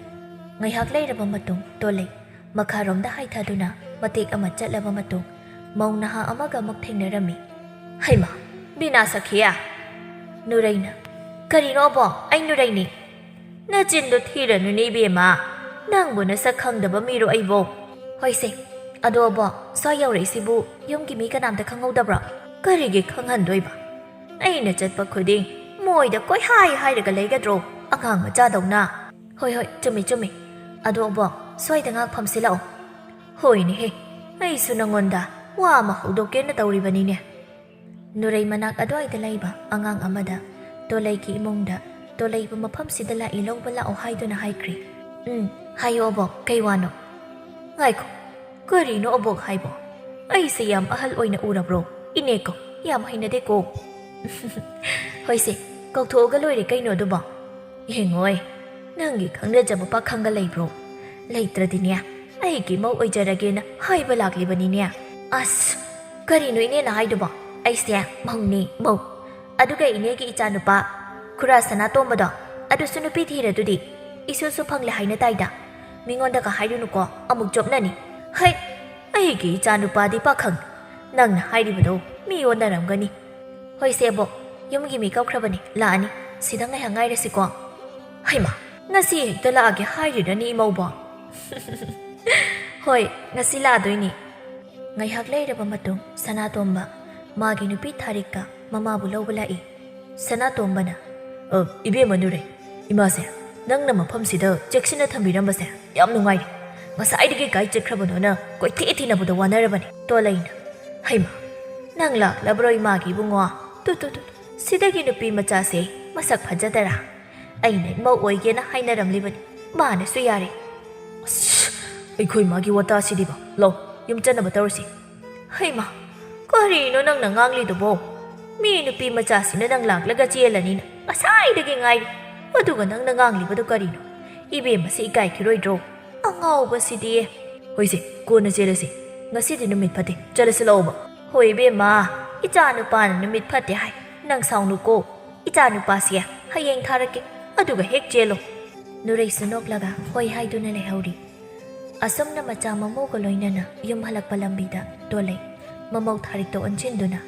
ꯉꯥꯏꯍꯥꯛ ꯂꯩꯔꯕ ꯃꯇꯨꯡ ꯇꯣꯜꯂꯩ ꯃꯈꯥꯔꯣꯝꯗ ꯍꯥꯏꯊꯗꯨꯅ ꯃꯇꯦꯛ ꯑꯃ ꯆꯠꯂꯕ ꯃꯇꯨꯡ ꯃꯧ ꯅꯍꯥ ꯑꯃꯒ ꯑꯃꯨꯛ ꯊꯦꯡꯅꯔꯝꯃꯤ꯫ "ꯍꯩꯃꯥ, ꯕꯤꯅꯥ ꯁꯈꯤꯌꯥ!" ꯅꯨꯔꯩꯅ, "ꯀꯔꯤꯅꯣ ꯑꯕꯣꯛ? ꯑꯩ ꯅꯨꯔꯩꯅꯤ꯫" "ꯅꯆꯤꯟꯗꯣ ꯊꯤꯔꯅꯨꯅꯦ ꯏꯕꯦꯝꯃ, ꯅꯪꯕꯨ ꯅꯁꯛ ꯈꯪꯗꯕ ꯃꯤꯔꯣ ꯑꯩꯕꯣ?" "ꯍꯣꯏꯁꯦ, ꯑꯗꯣ ꯑꯕꯣꯛ, ꯁ꯭ꯋꯥꯏ ꯌꯧꯔꯛꯏꯁꯤꯕꯨ ꯌꯨꯝꯒꯤ ꯃꯤ ꯀꯅꯥꯝꯇ ꯈꯪꯍꯧꯗꯕ꯭ꯔꯣ?" "ꯀꯔꯤꯒꯤ ꯈꯪꯍꯟꯗꯣꯏꯕ? ꯑꯩꯅ ꯆꯠꯄ ꯈꯨꯗꯤꯡ ꯃꯣꯏꯗ ꯀꯣꯏꯍꯥꯏ ꯍꯥꯏꯔꯒ ꯂꯩꯒꯗ꯭ꯔꯣ, ꯑꯉꯥꯡ ꯃꯆꯥꯗꯧꯅ?" "ꯍꯣꯏ ꯍꯣꯏ, ꯆꯨꯝꯃꯤ ꯆꯨꯝꯃꯤ꯫ ꯑꯗꯣ ꯑꯕꯣꯛ, ꯁ꯭ꯋꯥꯏꯗ ꯉꯥꯏꯍꯥꯛ ꯐꯝꯁꯤ ꯂꯥꯛꯑꯣ꯫" "ꯍꯣꯏꯅꯦꯍꯦ, ꯑꯩꯁꯨ ꯅꯪꯉꯣꯟꯗ ꯋꯥ ꯑꯃ ꯍꯧꯗꯣꯛꯀꯦꯅ ꯇꯧꯔꯤꯕꯅꯤꯅꯦ꯫" ꯅꯨꯔꯩ ꯃꯅꯥꯛ ꯑꯗꯨꯋꯥꯏꯗ ꯂꯩꯕ ꯑꯉꯥꯡ ꯑꯃꯗ ꯇꯣꯂꯩꯒꯤ ꯏꯃꯨꯡꯗ ꯇꯣꯂꯩꯕꯨ ꯃꯐꯝꯁꯤꯗ ꯂꯥꯛꯏ ꯂꯧꯕ ꯂꯥꯛꯑꯣ ꯍꯥꯏꯗꯨꯅ ꯍꯥꯏꯈ꯭ꯔꯦ꯫ "ꯎꯝ, ꯍꯥꯏꯌꯣ ꯑꯕꯣꯛ, ꯀꯩ ꯋꯥꯅꯣ?" "ꯉꯥꯏꯈꯣ, ꯀꯔꯤꯅꯣ ꯑꯕꯣꯛ ꯍꯥꯏꯕꯣ? ꯑꯩꯁꯦ ꯌꯥꯝ ꯑꯍꯜ ꯑꯣꯏꯅ ꯎꯔꯕ꯭ꯔꯣ? ꯏꯅꯦ ꯀꯧ, ꯌꯥꯝ ꯍꯩꯅꯗꯦꯀꯣ꯫" "ꯍꯣꯏꯁꯦ, ꯀꯧꯊꯣꯛꯑꯒ ꯂꯣꯏꯔꯦ ꯀꯩꯅꯣ ꯑꯗꯨꯕꯣ꯫ ꯌꯦꯡꯉꯣꯏ, ꯅꯪꯒꯤ ꯈꯪꯅꯖꯕ ꯄꯥꯈꯪꯒ ꯂꯩꯕ꯭ꯔꯣ? ꯂꯩꯇ꯭ꯔꯗꯤꯅꯦ, ꯑꯩꯒꯤ ꯃꯧ ꯑꯣꯏꯖꯔꯒꯦꯅ ꯍꯥꯏꯕ ꯂꯥꯛꯂꯤꯕꯅꯤꯅꯦ꯫" "ꯑꯁ, ꯀꯔꯤꯅꯣ ꯏꯅꯦꯅ ꯍꯥꯏꯗꯨꯕꯣ? ꯑꯩꯁꯦ ꯃꯧꯅꯦ, ꯃꯧ꯫ ꯑꯗꯨꯒ ꯏꯅꯦꯒꯤ ꯏꯆꯥꯅꯨꯄꯥ ꯈꯨꯔꯥ ꯁꯅꯥꯇꯣꯝꯕꯗꯣ, ꯑꯗꯨꯁꯨ ꯅꯨꯄꯤ ꯊꯤꯔꯗꯨꯗꯤ꯫ ꯏꯁꯨꯁꯨ ꯐꯪꯂꯦ ꯍꯥꯏꯅ ꯇꯥꯏꯗ꯫ ꯃꯤꯉꯣꯟꯗꯒ ꯍꯥꯏꯔꯨꯅꯨꯀꯣ, ꯑꯃꯨꯛ ꯆꯣꯞꯅꯅꯤ꯫" "ꯍꯩ, ꯑꯩꯒꯤ ꯏꯆꯥꯅꯨꯄꯥꯗꯤ ꯄꯥꯈꯪ꯫ ꯅꯪꯅ ꯍꯥꯏꯔꯤꯕꯗꯣ ꯃꯤ ꯑꯣꯟꯅꯔꯝꯒꯅꯤ꯫" "ꯍꯣꯏꯁꯦ ꯑꯕꯣꯛ, ꯌꯨꯝꯒꯤ ꯃꯤ ꯀꯧꯈ꯭ꯔꯕꯅꯤ, ꯂꯥꯛꯑꯅꯤ꯫ ꯁꯤꯗ ꯉꯥꯏꯍꯥꯛ ꯉꯥꯏꯔꯁꯤꯀꯣ꯫" "ꯍꯩꯃꯥ, ꯉꯁꯤ ꯍꯦꯛꯇ ꯂꯥꯛꯑꯒꯦ ꯍꯥꯏꯔꯤꯔꯅꯤ ꯏꯃꯧꯕꯣ?" "ꯍꯣꯏ, ꯉꯁꯤ ꯂꯥꯛꯑꯗꯣꯏꯅꯤ꯫" ꯉꯥꯏꯍꯥꯛ ꯂꯩꯔꯕ ꯃꯇꯨꯡ ꯁꯅꯥꯇꯣꯝꯕ ꯃꯥꯒꯤ ꯅꯨꯄꯤ ꯊꯥꯔꯤꯛꯀ ꯃꯃꯥꯕꯨ ꯂꯧꯕ ꯂꯥꯛꯏ꯫ ꯁꯅꯥꯇꯣꯝꯕꯅ, "ꯑ, ꯏꯕꯦꯝꯃ ꯅꯨꯔꯩ, ꯏꯃꯥꯁꯦ ꯅꯪꯅ ꯃꯐꯝꯁꯤꯗ ꯆꯦꯛꯁꯤꯟꯅ ꯊꯝꯕꯤꯔꯝꯕꯁꯦ ꯌꯥꯝ ꯅꯨꯡꯉꯥꯏꯔꯦ꯫ ꯉꯁꯥꯏꯗꯒꯤ ꯀꯥꯏ ꯆꯠꯈ꯭ꯔꯕꯅꯣꯅ ꯀꯣꯏꯊꯤ ꯊꯤꯅꯕꯗ ꯋꯥꯅꯔꯕꯅꯤ꯫" ꯇꯣꯂꯩꯅ, "ꯍꯩꯃꯥ, ꯅꯪ ꯂꯥꯛꯂꯕ꯭ꯔꯣ ꯏꯃꯥꯒꯤ ꯏꯕꯨꯡꯉꯣ? ꯇꯨ, ꯇꯨ, ꯇꯨ, ꯇꯨ, ꯁꯤꯗꯒꯤ ꯅꯨꯄꯤ ꯃꯆꯥꯁꯦ ꯃꯁꯛ ꯐꯖꯗꯔꯥ? ꯑꯩꯅ ꯏꯃꯧ ꯑꯣꯏꯒꯦꯅ ꯍꯥꯏꯅꯔꯝꯂꯤꯕꯅꯤ, ꯃꯥꯅꯁꯨ ꯌꯥꯔꯦ꯫" "ꯑꯁ, ꯑꯩꯈꯣꯏ ꯃꯥꯒꯤ ꯋꯥꯇꯥꯁꯤꯗꯤꯕ꯫ ꯂꯧ, ꯌꯨꯝ ꯆꯠꯅꯕ ꯇꯧꯔꯁꯤ꯫" "ꯍꯩꯃꯥ, ꯀꯔꯤꯅꯣ ꯅꯪꯅ ꯉꯥꯡꯂꯤꯗꯨꯕꯣ? ꯃꯤ ꯅꯨꯄꯤ ꯃꯆꯥꯁꯤꯅ ꯅꯪ ꯂꯥꯛꯂꯒ ꯆꯦꯜꯂꯅꯤꯅ ꯉꯁꯥꯏꯗꯒꯤ ꯉꯥꯏꯔꯤ꯫ ꯑꯗꯨꯒ ꯅꯪꯅ ꯉꯥꯡꯂꯤꯕꯗꯨ ꯀꯔꯤꯅꯣ? ꯏꯕꯦꯝꯃꯁꯤ ꯏꯀꯥꯏꯈꯤꯔꯣꯏꯗ꯭ꯔꯣ? ꯑꯉꯥꯎꯕꯁꯤꯗꯤ꯫ ꯍꯣꯏꯁꯦ, ꯀꯣꯟꯅ ꯆꯦꯜꯂꯁꯤ꯫ ꯉꯁꯤꯗꯤ ꯅꯨꯃꯤꯠ ꯐꯠꯇꯦ꯫ ꯆꯠꯂꯁꯤ ꯂꯥꯛꯑꯣꯕ꯫ ꯍꯣꯏ ꯏꯕꯦꯝꯃ, ꯏꯆꯥ ꯅꯨꯄꯥꯅ ꯅꯨꯃꯤꯠ ꯐꯠꯇꯦ ꯍꯥꯏ꯫ ꯅꯪ ꯁꯥꯎꯅꯨꯀꯣ꯫ ꯏꯆꯥ ꯅꯨꯄꯥꯁꯦ ꯍꯌꯦꯡ ꯊꯥꯔꯛꯀꯦ꯫ ꯑꯗꯨꯒ ꯍꯦꯛ ꯆꯦꯜꯂꯣ꯫ ꯅꯨꯔꯩꯁꯨ ꯅꯣꯛꯂꯒ ꯍꯣꯏ ꯍꯥꯏꯗꯨꯅ ꯂꯩꯍꯧꯔꯤ꯫ ꯑꯁꯨꯝꯅ ꯃꯆꯥ ꯃꯃꯧꯒ ꯂꯣꯏꯅꯅ ꯌꯨꯝ ꯍꯜꯂꯛꯄ ꯂꯝꯕꯤꯗ ꯇꯣꯂꯩ ꯃꯃꯧ ꯊꯥꯔꯤꯛꯇ ꯑꯣꯟꯁꯤꯟꯗꯨꯅ,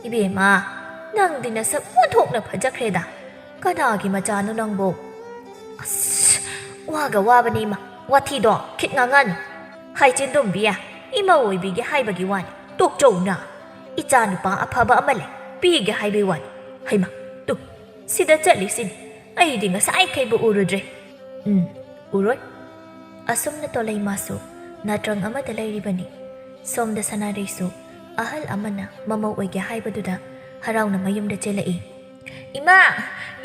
"ꯏꯕꯦꯝꯃ, ꯅꯪꯗꯤ ꯅꯁꯛ ꯑꯣꯟꯊꯣꯛꯅ ꯐꯖꯈ꯭ꯔꯦꯗ꯫ ꯀꯅꯥꯒꯤ ꯃꯆꯥꯅꯣ ꯅꯪꯕꯣ?" "ꯑꯁ, ꯋꯥꯒ ꯋꯥꯕꯅꯤ ꯏꯃꯥ, ꯋꯥꯊꯤꯗꯣ ꯈꯤꯠ ꯉꯥꯡꯉꯅꯨ꯫ ꯍꯥꯏ ꯆꯦꯟꯗꯣꯝꯕꯤ, ꯏꯃꯧ ꯑꯣꯏꯕꯤꯒꯦ ꯍꯥꯏꯕꯒꯤ ꯋꯥꯅꯤ, ꯇꯣꯛꯆꯧꯅ꯫ ꯏꯆꯥ ꯅꯨꯄꯥ ꯑꯐꯕ ꯑꯃ ꯂꯩ, ꯄꯤꯒꯦ ꯍꯥꯏꯕꯒꯤ ꯋꯥꯅꯤ꯫ ꯍꯩꯃꯥ, ꯇꯨ, ꯁꯤꯗ ꯆꯠꯂꯤꯁꯤꯅꯤ꯫ ꯑꯩꯗꯤ ꯉꯁꯥꯏꯈꯩꯕꯨ ꯎꯔꯨꯗ꯭ꯔꯦ꯫ ꯎꯝ, ꯎꯔꯣꯏ꯫" ꯑꯁꯨꯝꯅ ꯇꯣꯂꯩ ꯃꯥꯁꯨ ꯅꯥꯇ꯭ꯔꯪ ꯑꯃꯗ ꯂꯩꯔꯤꯕꯅꯤ꯫ ꯁꯣꯝꯗ ꯁꯅꯥꯔꯩꯁꯨ ꯑꯍꯜ ꯑꯃꯅ ꯃꯃꯧ ꯑꯣꯏꯒꯦ ꯍꯥꯏꯕꯗꯨꯗ ꯍꯔꯥꯎꯅ ꯃꯌꯨꯝꯗ ꯆꯦꯜꯂꯛꯏ꯫ "ꯏꯃꯥ!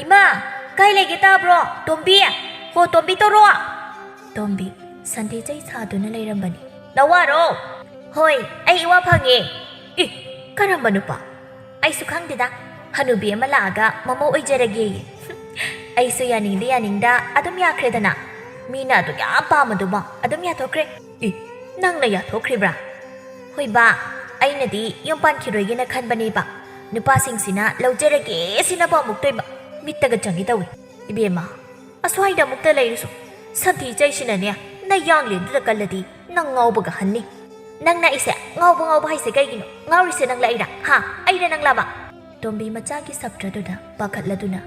ꯏꯃꯥ! ꯀꯥꯏ ꯂꯩꯒꯦ ꯇꯥꯕ꯭ꯔꯣ? ꯇꯣꯝꯕꯤ! ꯍꯣ, ꯇꯣꯝꯕꯤ ꯇꯧꯔꯣ!" ꯇꯣꯝꯕꯤ ꯁꯟꯊꯤ ꯆꯩ ꯁꯥꯗꯨꯅ ꯂꯩꯔꯝꯕꯅꯤ꯫ "ꯅꯋꯥꯔꯣ?" "ꯍꯣꯏ, ꯑꯩ ꯏꯋꯥ ꯐꯪꯉꯦ꯫" "ꯏ! ꯀꯔꯝꯕ ꯅꯨꯄꯥ?" "ꯑꯩꯁꯨ ꯈꯪꯗꯦꯗ꯫ ꯍꯅꯨꯕꯤ ꯑꯃ ꯂꯥꯛꯑꯒ ꯃꯃꯧ ꯑꯣꯏꯖꯔꯒꯦꯌꯦ꯫" "ꯑꯩꯁꯨ ꯌꯥꯅꯤꯡꯗ ꯌꯥꯅꯤꯡꯗ ꯑꯗꯨꯝ ꯌꯥꯈ꯭ꯔꯦꯗꯅ꯫ ꯃꯤꯅ ꯑꯗꯨꯛ ꯌꯥꯝ ꯄꯥꯝꯃꯗꯨꯕꯣ ꯑꯗꯨꯝ ꯌꯥꯊꯣꯛꯈ꯭ꯔꯦ꯫" "ꯏ! ꯅꯪꯅ ꯌꯥꯊꯣꯛꯈ꯭ꯔꯤꯕ꯭ꯔꯥ?" "ꯍꯣꯏ ꯕꯥ, ꯑꯩꯅꯗꯤ ꯌꯨꯝ ꯄꯥꯟꯈꯤꯔꯣꯏꯒꯦꯅ ꯈꯟꯕꯅꯦꯕ꯫ ꯅꯨꯄꯥꯁꯤꯡꯁꯤꯅ ꯂꯧꯖꯔꯒꯦ ꯁꯤꯅꯕꯨ ꯑꯃꯨꯛꯇꯣꯏꯕ꯫ ꯃꯤꯠꯇꯒ ꯆꯪꯒꯦ ꯇꯧꯏ꯫ ꯏꯕꯦꯝꯃ, ꯑꯁ꯭ꯋꯥꯏꯗ ꯑꯃꯨꯛꯇ ꯂꯩꯔꯨꯁꯨ꯫ ꯁꯟꯊꯤ ꯆꯩꯁꯤꯅꯅꯦ, ꯅꯌꯥꯡꯂꯦꯟꯗꯨꯗ ꯀꯜꯂꯗꯤ ꯅꯪ ꯉꯥꯎꯕꯒ ꯍꯟꯅꯤ꯫" "ꯅꯪꯅ ꯑꯩꯁꯦ ꯉꯥꯎꯕ ꯉꯥꯎꯕ ꯍꯥꯏꯁꯦ ꯀꯩꯒꯤꯅꯣ? ꯉꯥꯎꯔꯤꯁꯦ ꯅꯪꯂ ꯑꯩꯔ? ꯍꯥ? ꯑꯩꯔ ꯅꯪꯂꯕ?" ꯇꯣꯝꯕꯤ ꯃꯆꯥꯒꯤ ꯁꯞꯇ꯭ꯔꯗꯨꯅ ꯄꯥꯈꯠꯂꯗꯨꯅ,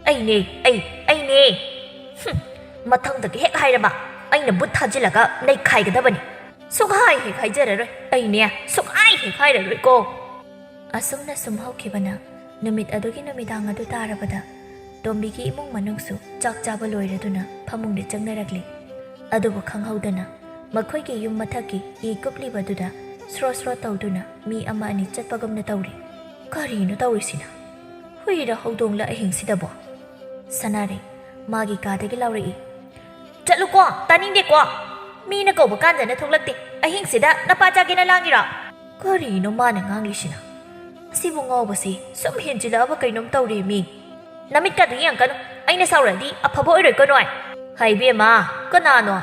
"ꯑꯩꯅꯦ, ꯑꯩ, ꯑꯩꯅꯦ꯫ ꯍꯨꯝ, ꯃꯊꯪꯗꯒꯤ ꯍꯦꯛ ꯍꯥꯏꯔꯕ ꯑꯩꯅ ꯕꯨꯠ ꯊꯥꯖꯤꯜꯂꯒ ꯅꯩꯈꯥꯏꯒꯗꯕꯅꯤ꯫ ꯁꯨꯛꯍꯥꯏ ꯍꯦꯛ ꯍꯥꯏꯖꯔꯔꯣꯏ꯫ ꯑꯩꯅꯦ, ꯁꯨꯛꯍꯥꯏ ꯍꯦꯛ ꯍꯥꯏꯔꯔꯣꯏꯀꯣ꯫" ꯑꯁꯨꯝꯅ ꯁꯨꯝ ꯍꯧꯈꯤꯕꯅ ꯅꯨꯃꯤꯠ ꯑꯗꯨꯒꯤ ꯅꯨꯃꯤꯗꯥꯡ ꯑꯗꯨ ꯇꯥꯔꯕꯗ ꯇꯣꯝꯕꯤꯒꯤ ꯏꯃꯨꯡ ꯃꯅꯨꯡꯁꯨ ꯆꯥꯛ ꯆꯥꯕ ꯂꯣꯏꯔꯗꯨꯅ ꯐꯃꯨꯡꯗ ꯆꯪꯅꯔꯛꯂꯤ꯫ ꯑꯗꯨꯕꯨ ꯈꯪꯍꯧꯗꯅ ꯃꯈꯣꯏꯒꯤ ꯌꯨꯝ ꯃꯊꯛꯀꯤ ꯏ ꯀꯨꯞꯂꯤꯕꯗꯨꯗ ꯁ꯭ꯔꯣ ꯁ꯭ꯔꯣ ꯇꯧꯗꯨꯅ ꯃꯤ ꯑꯃ ꯑꯅꯤ ꯆꯠꯄꯒꯨꯝꯅ ꯇꯧꯔꯤ꯫ ꯀꯔꯤꯅꯣ ꯇꯧꯔꯤꯁꯤꯅ? ꯍꯨꯏꯔ ꯍꯧꯗꯣꯡꯂ ꯑꯍꯤꯡꯁꯤꯗꯕꯣ? ꯁꯅꯥꯔꯩ ꯃꯥꯒꯤ ꯀꯥꯗꯒꯤ ꯂꯥꯎꯔꯛꯏ꯫ "ꯆꯠꯂꯨꯀꯣ, ꯇꯥꯅꯤꯡꯗꯦꯀꯣ꯫ ꯃꯤꯅ ꯀꯧꯕ ꯀꯥꯟꯗꯅ ꯊꯣꯛꯂꯛꯇꯦ꯫ ꯑꯍꯤꯡꯁꯤꯗ ꯅꯄꯥ ꯆꯥꯒꯦꯅ ꯂꯥꯡꯉꯤꯔꯣ?" ꯀꯔꯤꯅꯣ ꯃꯥꯅ ꯉꯥꯡꯂꯤꯁꯤꯅ? ꯑꯁꯤꯕꯨ ꯉꯥꯎꯕꯁꯤ ꯁꯨꯝ ꯍꯦꯟꯖꯤꯜꯂꯛꯑꯕ ꯀꯩꯅꯣꯝ ꯇꯧꯔꯦꯃꯤ꯫ "ꯅꯃꯤꯠꯀꯗꯨ ꯌꯦꯡꯀꯅꯨ꯫ ꯑꯩꯅ ꯁꯥꯎꯔꯗꯤ ꯑꯐꯕ ꯑꯣꯏꯔꯣꯏꯀꯣ ꯅꯣꯏ꯫ ꯍꯥꯏ ꯏꯕꯦꯝꯃ, ꯀꯅꯥꯅꯣ?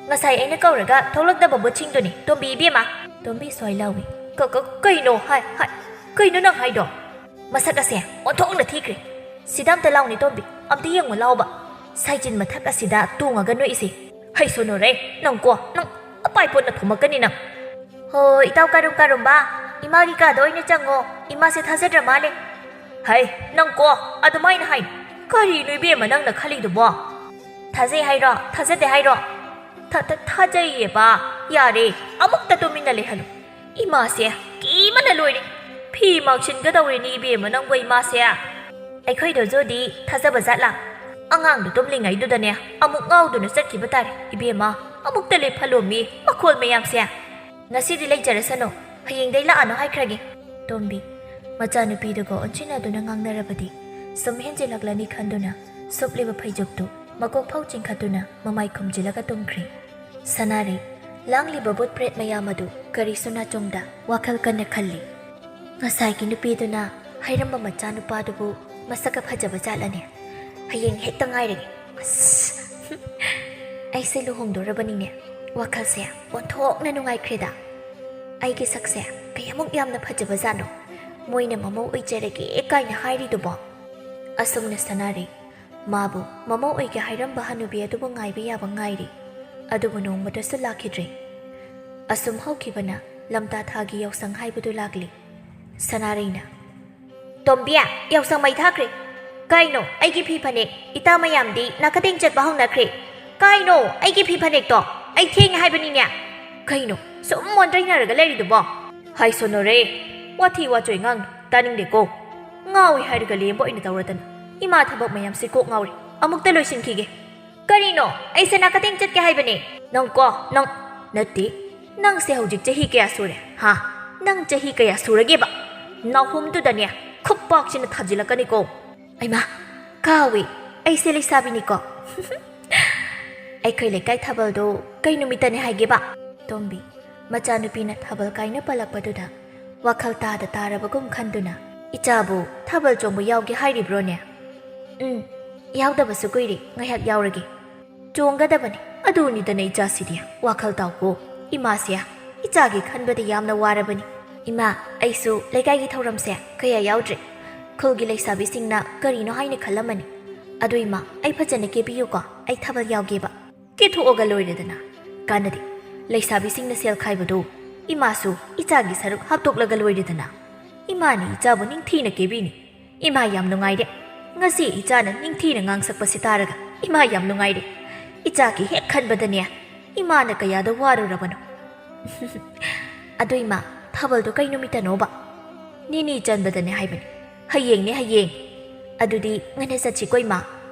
ꯉꯁꯥꯏ ꯑꯩꯅ ꯀꯧꯔꯒ ꯊꯣꯛꯂꯛꯇꯕ ꯕꯨꯠꯁꯤꯡꯗꯨꯅꯤ, ꯇꯣꯝꯕꯤ ꯏꯕꯦꯝꯃ꯫ ꯇꯣꯝꯕꯤ ꯁ꯭ꯋꯥꯏ ꯂꯥꯎꯏ꯫ "ꯀ-, ꯀ-, ꯀꯩꯅꯣ? ꯍꯥꯏ, ꯍꯥꯏ, ꯀꯩꯅꯣ ꯅꯪ ꯍꯥꯏꯗꯣ?" ꯃꯁꯛ ꯑꯁꯦ ꯑꯣꯟꯊꯣꯛꯅ ꯊꯤꯈ꯭ꯔꯦ꯫ "ꯁꯤꯗ ꯑꯝꯇ ꯂꯥꯎꯅꯦ ꯇꯣꯝꯕꯤ, ꯑꯝꯇ ꯌꯦꯡꯉꯨ ꯂꯥꯎꯕ꯫ ꯁꯥꯏꯖꯤꯟ ꯃꯊꯛ ꯑꯁꯤꯗ ꯇꯣꯡꯉꯒ ꯅꯣꯛꯏꯁꯦ꯫ ꯍꯩ ꯁꯣꯅꯣꯔꯦ, ꯅꯪꯀꯣ, ꯅꯪ ꯑꯄꯥꯏ ꯄꯣꯠꯅ ꯊꯣꯝꯃꯛꯀꯅꯤ ꯅꯪ꯫" "ꯍꯣ, ꯏꯇꯥꯎ ꯀꯥꯔꯨꯝ ꯀꯥꯔꯨꯝꯕ, ꯏꯃꯥꯒꯤ ꯀꯥꯗ ꯑꯣꯏꯅ ꯆꯪꯉꯣ, ꯏꯃꯥꯁꯦ ꯊꯥꯖꯗ꯭ꯔ ꯃꯥꯜꯂꯦ꯫" "ꯍꯩ, ꯅꯪꯀꯣ, ꯑꯗꯨꯃꯥꯏꯅ ꯍꯥꯏꯅꯨ꯫ ꯀꯔꯤꯅꯣ ꯏꯕꯦꯝꯃ ꯅꯪꯅ ꯈꯜꯂꯤꯗꯨꯕꯣ?" "ꯊꯥꯖꯩ ꯍꯥꯏꯔꯣ, ꯊꯥꯖꯗꯦ ꯍꯥꯏꯔꯣ?" "ꯊ-, ꯊ-, ꯊꯥꯖꯩꯌꯦꯕ꯫ ꯌꯥꯔꯦ, ꯑꯃꯨꯛꯇ ꯇꯨꯃꯤꯟꯅ ꯂꯩꯍꯜꯂꯨ꯫ ꯏꯃꯥꯁꯦ ꯀꯤꯕꯅ ꯂꯣꯏꯔꯦ꯫ ꯐꯤ ꯃꯥꯡꯁꯤꯟꯒꯗꯧꯔꯦꯅꯦ ꯏꯕꯦꯝꯃ ꯅꯪꯕꯨ ꯏꯃꯥꯁꯦ꯫" "ꯑꯩꯈꯣꯏ ꯗꯣꯖꯣꯗꯤ ꯊꯥꯖꯕ ꯖꯥꯠꯂꯥ? ꯑꯉꯥꯡꯗꯨ ꯇꯨꯝꯂꯤꯉꯩꯗꯨꯗꯅꯦ ꯑꯃꯨꯛ ꯉꯥꯎꯗꯨꯅ ꯆꯠꯈꯤꯕ ꯇꯥꯔꯦ ꯏꯕꯦꯝꯃ꯫ ꯑꯃꯨꯛꯇ ꯂꯦꯞꯍꯜꯂꯣꯃꯤ ꯃꯈꯣꯜ ꯃꯌꯥꯝꯁꯦ꯫ ꯉꯁꯤꯗꯤ ꯂꯩꯖꯔꯁꯅꯨ, ꯍꯌꯦꯡꯗꯩ ꯂꯥꯛꯑꯅꯨ ꯍꯥꯏꯈ꯭ꯔꯒꯦ꯫" ꯇꯣꯝꯕꯤ ꯃꯆꯥꯅꯨꯄꯤꯗꯨꯒ ꯑꯣꯟꯁꯤꯟꯅꯗꯨꯅ ꯉꯥꯡꯅꯔꯕꯗꯤ ꯁꯨꯝ ꯍꯦꯟꯖꯤꯜꯂꯛꯂꯅꯤ ꯈꯟꯗꯨꯅ ꯁꯨꯞꯂꯤꯕ ꯐꯩꯖꯨꯞꯇꯨ ꯃꯀꯣꯛ ꯐꯥꯎ ꯆꯤꯡꯈꯠꯇꯨꯅ ꯃꯃꯥꯏ ꯈꯨꯝꯖꯤꯜꯂꯒ ꯇꯨꯝꯈ꯭ꯔꯦ꯫ ꯁꯅꯥꯔꯩ ꯂꯥꯡꯂꯤꯕ ꯚꯨꯠ ꯄ꯭ꯔꯦꯠ ꯃꯌꯥꯝ ꯑꯗꯨ ꯀꯔꯤꯁꯨ ꯅꯥꯆꯣꯡꯗ ꯋꯥꯈꯜ ꯀꯟꯅ ꯈꯜꯂꯤ꯫ ꯉꯁꯥꯏꯒꯤ ꯅꯨꯄꯤꯗꯨꯅ ꯍꯥꯏꯔꯝꯕ ꯃꯆꯥꯅꯨꯄꯥꯗꯨꯕꯨ ꯃꯁꯛꯀ ꯐꯖꯕ ꯖꯥꯠꯂꯅꯦ? ꯍꯌꯦꯡ ꯍꯦꯛꯇ ꯉꯥꯏꯔꯒꯦ꯫ ꯑꯁ, ꯑꯩꯁꯦ ꯂꯨꯍꯣꯡꯗꯣꯔꯕꯅꯤꯅꯦ꯫ ꯋꯥꯈꯜꯁꯦ ꯑꯣꯟꯊꯣꯛꯅ ꯅꯨꯡꯉꯥꯏꯈ꯭ꯔꯦꯗ꯫ ꯑꯩꯒꯤ ꯁꯛꯁꯦ ꯀꯌꯥꯃꯨꯛ ꯌꯥꯝꯅ ꯐꯖꯕ ꯖꯥꯠꯅꯣ? ꯃꯣꯏꯅ ꯃꯃꯧ ꯑꯣꯏꯖꯔꯒꯦ ꯀꯥꯏꯅ ꯍꯥꯏꯔꯤꯗꯨꯕꯣ? ꯑꯁꯨꯝꯅ ꯁꯅꯥꯔꯩ ꯃꯥꯕꯨ ꯃꯃꯧ ꯑꯣꯏꯒꯦ ꯍꯥꯏꯔꯝꯕ ꯍꯅꯨꯕꯤ ꯑꯗꯨꯕꯨ ꯉꯥꯏꯕ ꯌꯥꯕ ꯉꯥꯏꯔꯤ꯫ ꯑꯗꯨꯕꯨ ꯅꯣꯡꯃꯇꯁꯨ ꯂꯥꯛꯈꯤꯗ꯭ꯔꯦ꯫ ꯑꯁꯨꯝ ꯍꯧꯈꯤꯕꯅ ꯂꯝꯇꯥ ꯊꯥꯒꯤ ꯌꯥꯎꯁꯪ ꯍꯥꯏꯕꯗꯨ ꯂꯥꯛꯂꯤ꯫ ꯁꯅꯥꯔꯩꯅ, "ꯇꯣꯝꯕꯤ, ꯌꯥꯎꯁꯪ ꯃꯩ ꯊꯥꯈ꯭ꯔꯦ꯫ ꯀꯩꯅꯣ, ꯑꯩꯒꯤ ꯐꯤ ꯐꯅꯦꯛ? ꯏꯇꯥ ꯃꯌꯥꯝꯗꯤ ꯅꯥꯀꯗꯦꯡ ꯆꯠꯄ ꯍꯧꯅꯈ꯭ꯔꯦ꯫ ꯀꯩꯅꯣ, ꯑꯩꯒꯤ ꯐꯤ ꯐꯅꯦꯛꯇꯣ? ꯑꯩ ꯊꯦꯡꯉꯦ ꯍꯥꯏꯕꯅꯤꯅꯦ꯫" "ꯀꯩꯅꯣ, ꯁꯨꯝ ꯑꯣꯟꯗ꯭ꯔꯩꯅꯔꯒ ꯂꯩꯔꯤꯗꯨꯕꯣ?" "ꯍꯥꯏ ꯁꯣꯅꯣꯔꯦ, ꯋꯥꯊꯤ ꯋꯥꯆꯣꯏ ꯉꯥꯡꯅꯨ, ꯇꯥꯅꯤꯡꯗꯦꯀꯣ꯫ ꯉꯥꯎꯏ ꯍꯥꯏꯔꯒ ꯂꯦꯝꯕ ꯑꯣꯏꯅ ꯇꯧꯔꯗꯅ꯫ ꯏꯃꯥ ꯊꯕꯛ ꯃꯌꯥꯝꯁꯦ ꯀꯣꯛ ꯉꯥꯎꯔꯦ꯫ ꯑꯃꯨꯛꯇ ꯂꯣꯏꯁꯤꯟꯈꯤꯒꯦ꯫" "ꯀꯔꯤꯅꯣ? ꯑꯩꯁꯦ ꯅꯥꯀꯗꯦꯡ ꯆꯠꯀꯦ ꯍꯥꯏꯕꯅꯦ꯫" "ꯅꯪ ꯀꯣ, ꯅꯪ꯫ ꯅꯠꯇꯦ, ꯅꯪꯁꯦ ꯍꯧꯖꯤꯛ ꯆꯍꯤ ꯀꯌꯥ ꯁꯨꯔꯦ, ꯍꯥ? ꯅꯪ ꯆꯍꯤ ꯀꯌꯥ ꯁꯨꯔꯒꯦꯕ? ꯅꯥꯍꯨꯝꯗꯨꯗꯅꯦ ꯈꯨꯄꯥꯛꯁꯤꯅ ꯊꯥꯖꯤꯜꯂꯛꯀꯅꯤꯀꯣ꯫" "ꯑꯩꯃꯥ, ꯀꯥꯎꯏ, ꯑꯩꯁꯦ ꯂꯩꯁꯥꯕꯤꯅꯤꯀꯣ꯫" "ꯑꯩꯈꯣꯏ ꯂꯩꯀꯥꯏ ꯊꯥꯕꯜꯗꯣ ꯀꯩ ꯅꯨꯃꯤꯠꯇꯅꯦ ꯍꯥꯏꯒꯦꯕ?" ꯇꯣꯝꯕꯤ ꯃꯆꯥꯅꯨꯄꯤꯅ ꯊꯥꯕꯜ ꯀꯥꯏꯅ ꯄꯜꯂꯛꯄꯗꯨꯗ ꯋꯥꯈꯜ ꯇꯥꯗ ꯇꯥꯔꯕꯒꯨꯝ ꯈꯟꯗꯨꯅ, "ꯏꯆꯥꯕꯨ ꯊꯥꯕꯜ ꯆꯣꯡꯕ ꯌꯥꯎꯒꯦ ꯍꯥꯏꯔꯤꯕ꯭ꯔꯣꯅꯦ?" "ꯎꯝ, "ꯌꯥꯎꯗꯕꯁꯨ ꯀꯨꯏꯔꯦ, ꯉꯥꯏꯍꯥꯛ ꯌꯥꯎꯔꯒꯦ꯫" "ꯆꯣꯡꯒꯗꯕꯅꯤ, ꯑꯗꯨꯅꯤꯗꯅ ꯏꯆꯥꯁꯤꯗꯤ꯫ ꯋꯥꯈꯜ ꯇꯥꯎꯀꯣ, ꯏꯃꯥꯁꯦ ꯏꯆꯥꯒꯤ ꯈꯟꯕꯗ ꯌꯥꯝꯅ ꯋꯥꯔꯕꯅꯤ꯫" "ꯏꯃꯥ, ꯑꯩꯁꯨ ꯂꯩꯀꯥꯏꯒꯤ ꯊꯧꯔꯝꯁꯦ ꯀꯌꯥ ꯌꯥꯎꯗ꯭ꯔꯦ꯫ ꯈꯨꯜꯒꯤ ꯂꯩꯁꯥꯕꯤꯁꯤꯡꯅ ꯀꯔꯤꯅꯣ ꯍꯥꯏꯅ ꯈꯜꯂꯝꯃꯅꯤ꯫ ꯑꯗꯨ ꯏꯃꯥ, ꯑꯩ ꯐꯖꯅ ꯀꯦꯕꯤꯌꯨꯀꯣ, ꯑꯩ ꯊꯥꯕꯜ ꯌꯥꯎꯒꯦꯕ꯫" "ꯀꯦꯊꯣꯛꯑꯒ ꯂꯣꯏꯔꯦꯗꯅ꯫ ꯀꯥꯟꯅꯗꯦ, ꯂꯩꯁꯥꯕꯤꯁꯤꯡꯅ ꯁꯦꯜ ꯈꯥꯏꯕꯗꯣ ꯏꯃꯥꯁꯨ ꯏꯆꯥꯒꯤ ꯁꯔꯨꯛ ꯍꯥꯞꯇꯣꯛꯂꯒ ꯂꯣꯏꯔꯦꯗꯅ꯫ ꯏꯃꯥꯅ ꯏꯆꯥꯕꯨ ꯅꯤꯡꯊꯤꯅ ꯀꯦꯕꯤꯅꯤ꯫ ꯏꯃꯥ ꯌꯥꯝ ꯅꯨꯡꯉꯥꯏꯔꯦ꯫ ꯉꯁꯤ ꯏꯆꯥꯅ ꯅꯤꯡꯊꯤꯅ ꯉꯥꯡꯁꯛꯄꯁꯤ ꯇꯥꯔꯒ ꯏꯃꯥ ꯌꯥꯝ ꯅꯨꯡꯉꯥꯏꯔꯦ꯫ ꯏꯆꯥꯒꯤ ꯍꯦꯛ ꯈꯟꯕꯗꯅꯦ ꯏꯃꯥꯅ ꯀꯌꯥꯗ ꯋꯥꯔꯨꯔꯕꯅꯣ꯫" "ꯑꯗꯨ ꯏꯃꯥ, ꯊꯥꯕꯜꯗꯣ ꯀꯩ ꯅꯨꯃꯤꯠꯇꯅꯣꯕ?" "ꯅꯤꯅꯤ ꯆꯟꯕꯗꯅꯦ ꯍꯥꯏꯕꯅꯤ꯫" "ꯍꯌꯦꯡꯅꯦ, ꯍꯌꯦꯡ꯫ ꯑꯗꯨꯗꯤ ꯉꯟꯅ ꯆꯠꯁꯤꯀꯣ ꯏꯃꯥ꯫"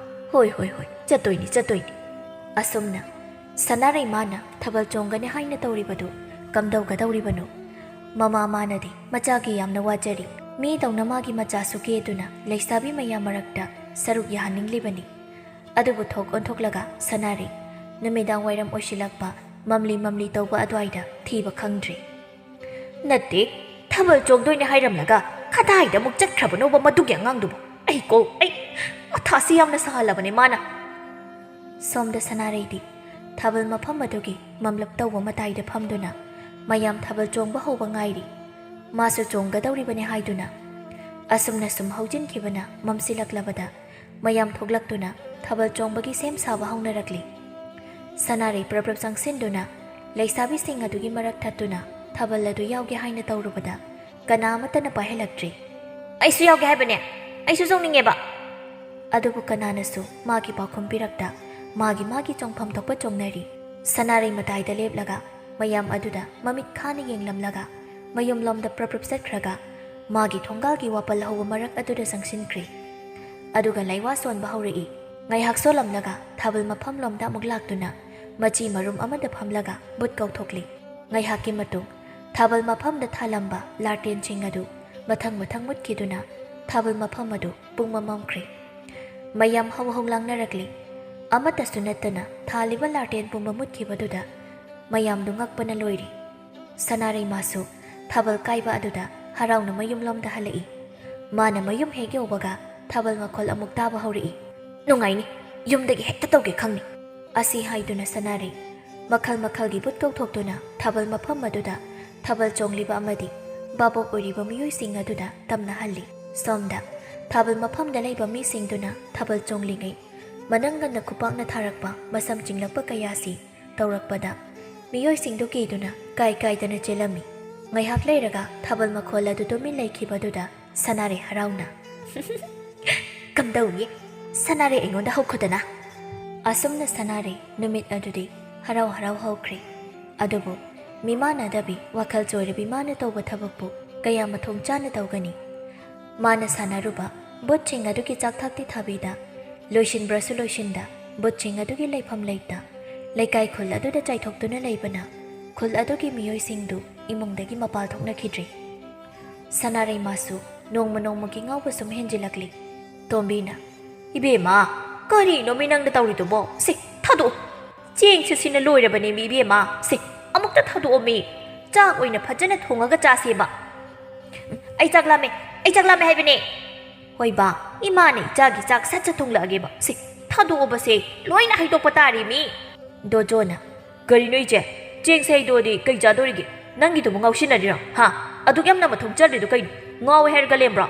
"ꯍꯣꯏ, ꯍꯣꯏ, ꯍꯣꯏ, ꯆꯠꯇꯣꯏꯅꯤ, ꯆꯠꯇꯣꯏꯅꯤ꯫" ꯑꯁꯨꯝꯅ ꯁꯅꯥꯔꯩ ꯃꯥꯅ ꯊꯥꯕꯜ ꯆꯣꯡꯒꯅꯤ ꯍꯥꯏꯅ ꯇꯧꯔꯤꯕꯗꯨ ꯀꯝꯗꯧꯒꯗꯧꯔꯤꯕꯅꯣ? ꯃꯃꯥ ꯃꯥꯅꯗꯤ ꯃꯆꯥꯒꯤ ꯌꯥꯝꯅ ꯋꯥꯖꯔꯤ꯫ ꯃꯤꯗꯧꯅ ꯃꯥꯒꯤ ꯃꯆꯥꯁꯨ ꯀꯦꯗꯨꯅ ꯂꯩꯁꯥꯕꯤ ꯃꯌꯥꯝ ꯃꯔꯛꯇ ꯁꯔꯨꯛ ꯌꯥꯍꯟꯅꯤꯡꯂꯤꯕꯅꯤ꯫ ꯑꯗꯨꯕꯨ ꯊꯣꯛ ꯑꯣꯟꯊꯣꯛꯂꯒ ꯁꯅꯥꯔꯩ ꯅꯨꯃꯤꯗꯥꯡ ꯋꯥꯏꯔꯝ ꯑꯣꯏꯁꯤꯜꯂꯛꯄ, ꯃꯝꯂꯤ ꯃꯝꯂꯤ ꯇꯧꯕ ꯑꯗꯨꯋꯥꯏꯗ ꯊꯤꯕ ꯈꯪꯗ꯭ꯔꯦ꯫ "ꯅꯠꯇꯦ, ꯊꯥꯕꯜ ꯆꯣꯡꯗꯣꯏꯅꯦ ꯍꯥꯏꯔꯝꯂꯒ ꯀꯗꯥꯏꯗ ꯑꯃꯨꯛ ꯆꯠꯈ꯭ꯔꯕꯅꯣꯕ ꯃꯗꯨꯒꯤ ꯑꯉꯥꯡꯗꯨꯕꯨ? ꯑꯩ ꯀꯣ, ꯑꯩ ꯃꯊꯥꯁꯤ ꯌꯥꯝꯅ ꯁꯥꯍꯜꯂꯕꯅꯦ ꯃꯥꯅ꯫" ꯁꯣꯝꯗ ꯁꯅꯥꯔꯩꯗꯤ ꯊꯥꯕꯜ ꯃꯐꯝ ꯑꯗꯨꯒꯤ ꯃꯝꯂꯞ ꯇꯧꯕ ꯃꯇꯥꯏꯗ ꯐꯝꯗꯨꯅ ꯃꯌꯥꯝ ꯊꯥꯕꯜ ꯆꯣꯡꯕ ꯍꯧꯕ ꯉꯥꯏꯔꯤ꯫ ꯃꯥꯁꯨ ꯆꯣꯡꯒꯗꯧꯔꯤꯕꯅꯦ ꯍꯥꯏꯗꯨꯅ ꯑꯁꯨꯝꯅ ꯁꯨꯝ ꯍꯧꯖꯤꯟꯈꯤꯕꯅ ꯃꯝꯁꯤꯜꯂꯛꯂꯕꯗ ꯃꯌꯥꯝ ꯊꯣꯛꯂꯛꯇꯨꯅ ꯊꯥꯕꯜ ꯆꯣꯡꯕꯒꯤ ꯁꯦꯝ ꯁꯥꯕ ꯍꯧꯅꯔꯛꯂꯤ꯫ ꯁꯅꯥꯔꯩ ꯄ꯭ꯔꯞ ꯄ꯭ꯔꯞ ꯆꯪꯁꯤꯟꯗꯨꯅ ꯂꯩꯁꯥꯕꯤꯁꯤꯡ ꯑꯗꯨꯒꯤ ꯃꯔꯛ ꯊꯠꯇꯨꯅ ꯊꯥꯕꯜ ꯑꯗꯨ ꯌꯥꯎꯒꯦ ꯍꯥꯏꯅ ꯇꯧꯔꯨꯕꯗ ꯀꯅꯥ ꯑꯃꯠꯇꯅ ꯄꯥꯏꯍꯜꯂꯛꯇ꯭ꯔꯤ꯫ "ꯑꯩꯁꯨ ꯌꯥꯎꯒꯦ ꯍꯥꯏꯕꯅꯦ, ꯑꯩꯁꯨ ꯆꯣꯡꯅꯤꯡꯉꯦꯕ꯫" ꯑꯗꯨꯕꯨ ꯀꯅꯥꯅꯁꯨ ꯃꯥꯒꯤ ꯄꯥꯎꯈꯨꯝ ꯄꯤꯔꯛꯇ ꯃꯥꯒꯤ ꯃꯥꯒꯤ ꯆꯣꯡꯐꯝ ꯊꯣꯛꯄ ꯆꯣꯡꯅꯔꯤ꯫ ꯁꯅꯥꯔꯩ ꯃꯇꯥꯏꯗ ꯂꯦꯞꯂꯒ ꯃꯌꯥꯝ ꯑꯗꯨꯗ ꯃꯃꯤꯠ ꯈꯥꯅ ꯌꯦꯡꯂꯝꯂꯒ ꯃꯌꯨꯝꯂꯣꯝꯗ ꯄ꯭ꯔꯞ ꯄ꯭ꯔꯞ ꯆꯠꯈ꯭ꯔꯒ ꯃꯥꯒꯤ ꯊꯣꯡꯒꯥꯜꯒꯤ ꯋꯥꯄꯜ ꯍꯧꯕ ꯃꯔꯛ ꯑꯗꯨꯗ ꯆꯪꯁꯤꯟꯈ꯭ꯔꯦ꯫ ꯑꯗꯨꯒ ꯂꯩꯋꯥ ꯁꯣꯟꯕ ꯍꯧꯔꯛꯏ꯫ ꯉꯥꯏꯍꯥꯛ ꯁꯣꯜꯂꯝꯂꯒ ꯊꯥꯕꯜ ꯃꯐꯝꯂꯣꯝꯗ ꯑꯃꯨꯛ ꯂꯥꯛꯇꯨꯅ ꯃꯆꯤ ꯃꯔꯨꯝ ꯑꯃꯗ ꯐꯝꯂꯒ ꯕꯨꯠ ꯀꯧꯊꯣꯛꯂꯤ꯫ ꯉꯥꯏꯍꯥꯛꯀꯤ ꯃꯇꯨꯡ ꯊꯥꯕꯜ ꯃꯐꯝꯗ ꯊꯥꯜꯂꯝꯕ ꯂꯥꯇꯦꯟꯁꯤꯡ ꯑꯗꯨ ꯃꯊꯪ ꯃꯊꯪ ꯃꯨꯠꯈꯤꯗꯨꯅ ꯊꯥꯕꯜ ꯃꯐꯝ ꯑꯗꯨ ꯄꯨꯡꯃꯝ ꯃꯝꯈ꯭ꯔꯦ꯫ ꯃꯌꯥꯝ ꯍꯧ ꯍꯧ ꯂꯥꯡꯅꯔꯛꯂꯤ꯫ ꯑꯃꯠꯇꯁꯨ ꯅꯠꯇꯅ ꯊꯥꯜꯂꯤꯕ ꯂꯥꯇꯦꯟ ꯄꯨꯝꯕ ꯃꯨꯠꯈꯤꯕꯗꯨꯗ ꯃꯌꯥꯝꯗꯨ ꯉꯛꯄꯅ ꯂꯣꯏꯔꯤ꯫ ꯁꯅꯥꯔꯩ ꯃꯥꯁꯨ ꯊꯥꯕꯜ ꯀꯥꯏꯕ ꯑꯗꯨꯗ ꯍꯔꯥꯎꯅ ꯃꯌꯨꯝꯂꯣꯝꯗ ꯍꯜꯂꯛꯏ꯫ ꯃꯥꯅ ꯃꯌꯨꯝ ꯍꯦꯛ ꯌꯧꯕꯒ ꯊꯥꯕꯜ ꯃꯈꯣꯜ ꯑꯃꯨꯛ ꯇꯥꯕ ꯍꯧꯔꯛꯏ꯫ "ꯅꯨꯡꯉꯥꯏꯅꯤ, ꯌꯨꯝꯗꯒꯤ ꯍꯦꯛꯇ ꯇꯧꯒꯦ ꯈꯪꯅꯤ"꯫ ꯑꯁꯤ ꯍꯥꯏꯗꯨꯅ ꯁꯅꯥꯔꯩ ꯃꯈꯜ ꯃꯈꯜꯒꯤ ꯕꯨꯠ ꯀꯧꯊꯣꯛꯇꯨꯅ ꯊꯥꯕꯜ ꯃꯐꯝ ꯑꯗꯨꯗ ꯊꯥꯕꯜ ꯆꯣꯡꯂꯤꯕ ꯑꯃꯗꯤ ꯚꯥꯕꯣꯛ ꯑꯣꯏꯔꯤꯕ ꯃꯤꯑꯣꯏꯁꯤꯡ ꯑꯗꯨꯗ ꯇꯝꯅꯍꯜꯂꯤ꯫ ꯁꯣꯝꯗ ꯊꯥꯕꯜ ꯃꯐꯝꯗ ꯂꯩꯕ ꯃꯤꯁꯤꯡꯗꯨꯅ ꯊꯥꯕꯜ ꯆꯣꯡꯂꯤꯉꯩ ꯃꯅꯪꯒꯟꯅ ꯈꯨꯄꯥꯛꯅ ꯊꯥꯔꯛꯄ ꯃꯁꯝ ꯆꯤꯡꯂꯛꯄ ꯀꯌꯥꯁꯤ ꯇꯧꯔꯛꯄꯗ ꯃꯤꯑꯣꯏꯁꯤꯡꯗꯨ ꯀꯤꯗꯨꯅ ꯀꯥꯏ ꯀꯥꯏꯗꯅ ꯆꯦꯜꯂꯝꯃꯤ꯫ ꯉꯥꯏꯍꯥꯛ ꯂꯩꯔꯒ ꯊꯥꯕꯜ ꯃꯈꯣꯜ ꯑꯗꯨ ꯇꯨꯃꯤꯟ ꯂꯩꯈꯤꯕꯗꯨꯗ ꯁꯅꯥꯔꯩ ꯍꯔꯥꯎꯅ "ꯀꯝꯗꯧꯏ? ꯁꯅꯥꯔꯩ ꯑꯩꯉꯣꯟꯗ ꯍꯧꯈꯣꯗꯅ"꯫ ꯑꯁꯨꯝꯅ ꯁꯅꯥꯔꯩ ꯅꯨꯃꯤꯠ ꯑꯗꯨꯗꯤ ꯍꯔꯥꯎ ꯍꯔꯥꯎ ꯍꯧꯈ꯭ꯔꯦ꯫ ꯑꯗꯨꯕꯨ ꯃꯤꯃꯥꯟꯅꯗꯕꯤ ꯋꯥꯈꯜ ꯆꯣꯏꯔꯕꯤ ꯃꯥꯅ ꯇꯧꯕ ꯊꯕꯛꯄꯨ ꯀꯌꯥ ꯃꯊꯣꯡ ꯆꯥꯅ ꯇꯧꯒꯅꯤ? ꯃꯥꯅ ꯁꯥꯟꯅꯔꯨꯕ ꯕꯨꯠꯁꯤꯡ ꯑꯗꯨꯒꯤ ꯆꯥꯛꯊꯥꯛꯇꯤ ꯊꯥꯕꯤꯗ, ꯂꯣꯏꯁꯤꯟꯕ꯭ꯔꯁꯨ ꯂꯣꯏꯁꯤꯟꯗ, ꯕꯨꯠꯁꯤꯡ ꯑꯗꯨꯒꯤ ꯂꯩꯐꯝ ꯂꯩꯇ, ꯂꯩꯀꯥꯏ ꯈꯨꯜ ꯑꯗꯨꯗ ꯆꯥꯏꯊꯣꯛꯇꯨꯅ ꯂꯩꯕꯅ ꯈꯨꯜ ꯑꯗꯨꯒꯤ ꯃꯤꯑꯣꯏꯁꯤꯡꯗꯨ ꯏꯃꯨꯡꯗꯒꯤ ꯃꯄꯥꯜ ꯊꯣꯛꯅꯈꯤꯗ꯭ꯔꯦ꯫ ꯁꯅꯥꯔꯩ ꯃꯥꯁꯨ ꯅꯣꯡꯃ ꯅꯣꯡꯃꯒꯤ ꯉꯥꯎꯕ ꯁꯨꯝ ꯍꯦꯟꯖꯤꯜꯂꯛꯂꯤ꯫ ꯇꯣꯝꯕꯤꯅ, "ꯏꯕꯦꯝꯃ, ꯀꯔꯤꯅꯣꯃꯤ ꯅꯪꯅ ꯇꯧꯔꯤꯗꯨꯕꯣ? ꯁꯦ, ꯊꯥꯗꯣꯛꯑꯣ꯫ ꯆꯦꯡꯁꯨ ꯁꯤꯅ ꯂꯣꯏꯔꯕꯅꯦ ꯃꯤ ꯏꯕꯦꯝꯃ꯫ ꯁꯦ, ꯑꯃꯨꯛꯇ ꯊꯥꯗꯣꯛꯑꯣꯃꯤ꯫ ꯆꯥꯛ ꯑꯣꯏꯅ ꯐꯖꯅ ꯊꯣꯡꯉꯒ ꯆꯥꯁꯦꯕ"꯫ "ꯑꯩ ꯆꯥꯛ ꯂꯥꯝꯃꯦ, ꯑꯩ ꯆꯥꯛ ꯂꯥꯝꯃꯦ ꯍꯥꯏꯕꯅꯦ"꯫ "ꯍꯣꯏ ꯕꯥ, ꯏꯃꯥꯅ ꯏꯆꯥꯒꯤ ꯆꯥꯛ ꯁꯠ ꯁꯠ ꯊꯣꯡꯂꯛꯑꯒꯦꯕ꯫ ꯁꯦ, ꯊꯥꯗꯣꯛꯑꯣꯕꯁꯦ, ꯂꯣꯏꯅ ꯍꯩꯗꯣꯛꯄ ꯇꯥꯔꯦ ꯃꯤ"꯫ ꯗꯣꯖꯣꯅ, "ꯀꯔꯤꯅꯣ ꯏꯆꯦ? ꯆꯦꯡꯁꯦ ꯍꯩꯗꯣꯛꯑꯗꯤ ꯀꯩ ꯆꯥꯗꯣꯔꯤꯒꯦ? ꯅꯪꯒꯤꯗꯨꯕꯨ ꯉꯥꯎꯁꯤꯟꯅꯔꯤꯔꯣ? ꯍꯥ? ꯑꯗꯨꯛ ꯌꯥꯝꯅ ꯃꯊꯣꯡ ꯆꯥꯗ꯭ꯔꯤꯗꯨ ꯀꯩꯅꯣ? ꯉꯥꯎꯋꯦ ꯍꯥꯏꯔꯒ ꯂꯦꯝꯕ꯭ꯔꯣ?"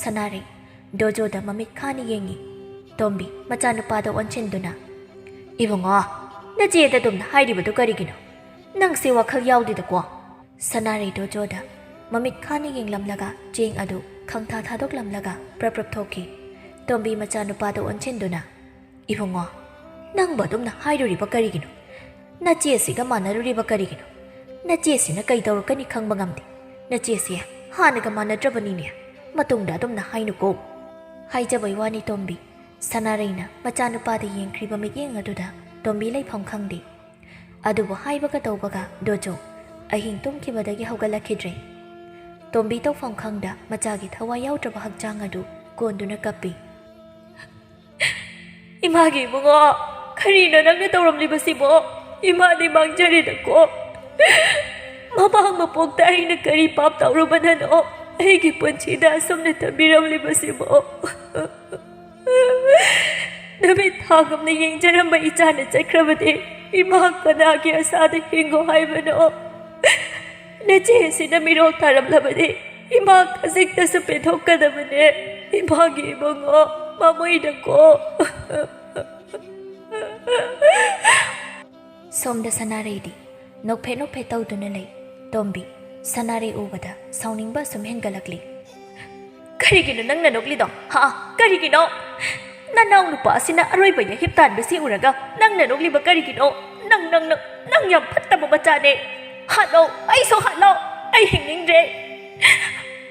ꯁꯅꯥꯔꯩ ꯗꯣꯖꯣꯗ ꯃꯃꯤꯠ ꯈꯥꯅ ꯌꯦꯡꯉꯤ꯫ ꯇꯣꯝꯕꯤ ꯃꯆꯥꯅꯨꯄꯥꯗ ꯑꯣꯟꯁꯤꯟꯗꯨꯅ, "ꯏꯕꯨꯡꯉꯣ, ꯅꯆꯦꯗ ꯑꯗꯨꯝꯅ ꯍꯥꯏꯔꯤꯕꯗꯨ ꯀꯔꯤꯒꯤꯅꯣ? ꯅꯪꯁꯦ ꯋꯥꯈꯜ ꯌꯥꯎꯗꯦꯗꯀꯣ"꯫ ꯁꯅꯥꯔꯩ ꯗꯣꯖꯣꯗ ꯃꯃꯤꯠ ꯈꯥꯅ ꯌꯦꯡꯂꯝꯂꯒ ꯆꯦꯡ ꯑꯗꯨ ꯈꯪꯊꯥ ꯊꯥꯗꯣꯛꯂꯝꯂꯒ ꯄ꯭ꯔꯞ ꯄ꯭ꯔꯞ ꯊꯣꯛꯈꯤ꯫ ꯇꯣꯝꯕꯤ ꯃꯆꯥꯅꯨꯄꯥꯗ ꯑꯣꯟꯁꯤꯟꯗꯨꯅ, "ꯏꯕꯨꯡꯉꯣ, ꯅꯪꯕꯨ ꯑꯗꯨꯝꯅ ꯍꯥꯏꯔꯨꯔꯤꯕ ꯀꯔꯤꯒꯤꯅꯣ? ꯅꯆꯦꯁꯤꯒ ꯃꯥꯟꯅꯔꯨꯔꯤꯕ ꯀꯔꯤꯒꯤꯅꯣ? ꯅꯆꯦꯁꯤꯅ ꯀꯩ ꯇꯧꯔꯛꯀꯅꯤ ꯈꯪꯕ ꯉꯝꯗꯦ꯫ ꯅꯆꯦꯁꯦ ꯍꯥꯟꯅꯒ ꯃꯥꯟꯅꯗ꯭ꯔꯕꯅꯤꯅꯦ꯫ ꯃꯇꯨꯡꯗ ꯑꯗꯨꯝꯅ ꯍꯥꯏꯅꯨꯀꯣ"꯫ ꯍꯥꯏꯖꯕꯩ ꯋꯥꯅꯤ ꯇꯣꯝꯕꯤ꯫ ꯁꯅꯥꯔꯩꯅ ꯃꯆꯥꯅꯨꯄꯥꯗ ꯌꯦꯡꯈ꯭ꯔꯤꯕ ꯃꯤꯠꯌꯦꯡ ꯑꯗꯨꯗ ꯇꯣꯝꯕꯤ ꯂꯩꯐꯝ ꯈꯪꯗꯦ꯫ ꯑꯗꯨꯕꯨ ꯍꯥꯏꯕꯒ ꯇꯧꯕꯒ ꯗꯣꯖꯣ ꯑꯍꯤꯡ ꯇꯨꯝꯈꯤꯕꯗꯒꯤ ꯍꯧꯒꯠꯂꯛꯈꯤꯗ꯭ꯔꯦ꯫ ꯇꯣꯝꯕꯤ ꯇꯧꯐꯝ ꯈꯪꯗ ꯃꯆꯥꯒꯤ ꯊꯋꯥꯏ ꯌꯥꯎꯗ꯭ꯔꯕ ꯍꯛꯆꯥꯡ ꯑꯗꯨ ꯀꯣꯟꯗꯨꯅ ꯀꯞꯄꯤ꯫ "ꯏꯃꯥꯒꯤ ꯏꯕꯨꯡꯉꯣ, ꯀꯔꯤꯅꯣ ꯅꯪꯅ ꯇꯧꯔꯝꯂꯤꯕꯁꯤꯕꯣ? ꯏꯃꯥꯗꯤ ꯃꯥꯡꯖꯔꯦꯗꯀꯣ꯫ ꯃꯃꯥꯡ ꯃꯄꯣꯛꯇ ꯑꯩꯅ ꯀꯔꯤ ꯄꯥꯞ ꯇꯧꯔꯨꯕꯅꯅꯣ ꯑꯩꯒꯤ ꯄꯨꯟꯁꯤꯗ ꯑꯁꯨꯝꯅ ꯇꯝꯕꯤꯔꯝꯂꯤꯕꯁꯤꯕꯣ?" ꯅꯨꯃꯤꯠ ꯊꯥꯒꯨꯝꯅ ꯌꯦꯡꯖꯔꯝꯕ ꯏꯆꯥꯅ ꯆꯠꯈ꯭ꯔꯕꯗꯤ ꯏꯃꯥ ꯀꯅꯥꯒꯤ ꯑꯁꯥꯗ ꯍꯤꯡꯉꯣ ꯍꯥꯏꯕꯅꯣ? ꯅꯆꯦ ꯑꯁꯤꯅ ꯃꯤꯔꯣꯜ ꯇꯥꯔꯝꯂꯕꯗꯤ ꯏꯃꯥ ꯈꯖꯤꯛꯇꯁꯨ ꯄꯦꯟꯊꯣꯛꯀꯗꯕꯅꯦ꯫ ꯏꯃꯥꯒꯤ ꯏꯕꯨꯡꯉꯣ ꯃꯃꯣꯏꯅꯀꯣ꯫ ꯁꯣꯝꯗ ꯁꯅꯥꯔꯩꯗꯤ ꯅꯣꯛꯐꯦꯠ ꯅꯣꯛꯐꯦꯠ ꯇꯧꯗꯨꯅ ꯂꯩ꯫ ꯇꯣꯝꯕꯤ ꯁꯅꯥꯔꯩ ꯎꯕꯗ ꯁꯥꯎꯅꯤꯡꯕ ꯑꯁꯨꯝ ꯍꯦꯟꯒꯠꯂꯛꯂꯤ꯫ "ꯀꯔꯤꯒꯤꯅꯣ ꯅꯪꯅ ꯅꯣꯛꯂꯤꯗꯣ? ꯍꯥ? ꯀꯔꯤꯒꯤꯅꯣ? ꯅꯅꯥꯎ ꯅꯨꯄꯥ ꯑꯁꯤꯅ ꯑꯔꯣꯏꯕ ꯌꯥꯍꯤꯞ ꯇꯥꯟꯕꯁꯤ ꯎꯔꯒ ꯅꯪꯅ ꯅꯣꯛꯂꯤꯕ ꯀꯔꯤꯒꯤꯅꯣ? ꯅꯪ, ꯅꯪ, ꯅꯪ, ꯅꯪ ꯌꯥꯝ ꯐꯠꯇꯕ ꯃꯆꯥꯅꯦ꯫ ꯍꯥꯠꯂꯣ, ꯑꯩꯁꯨ ꯍꯥꯠꯂꯣ, ꯑꯩ ꯍꯤꯡꯅꯤꯡꯗ꯭ꯔꯦ꯫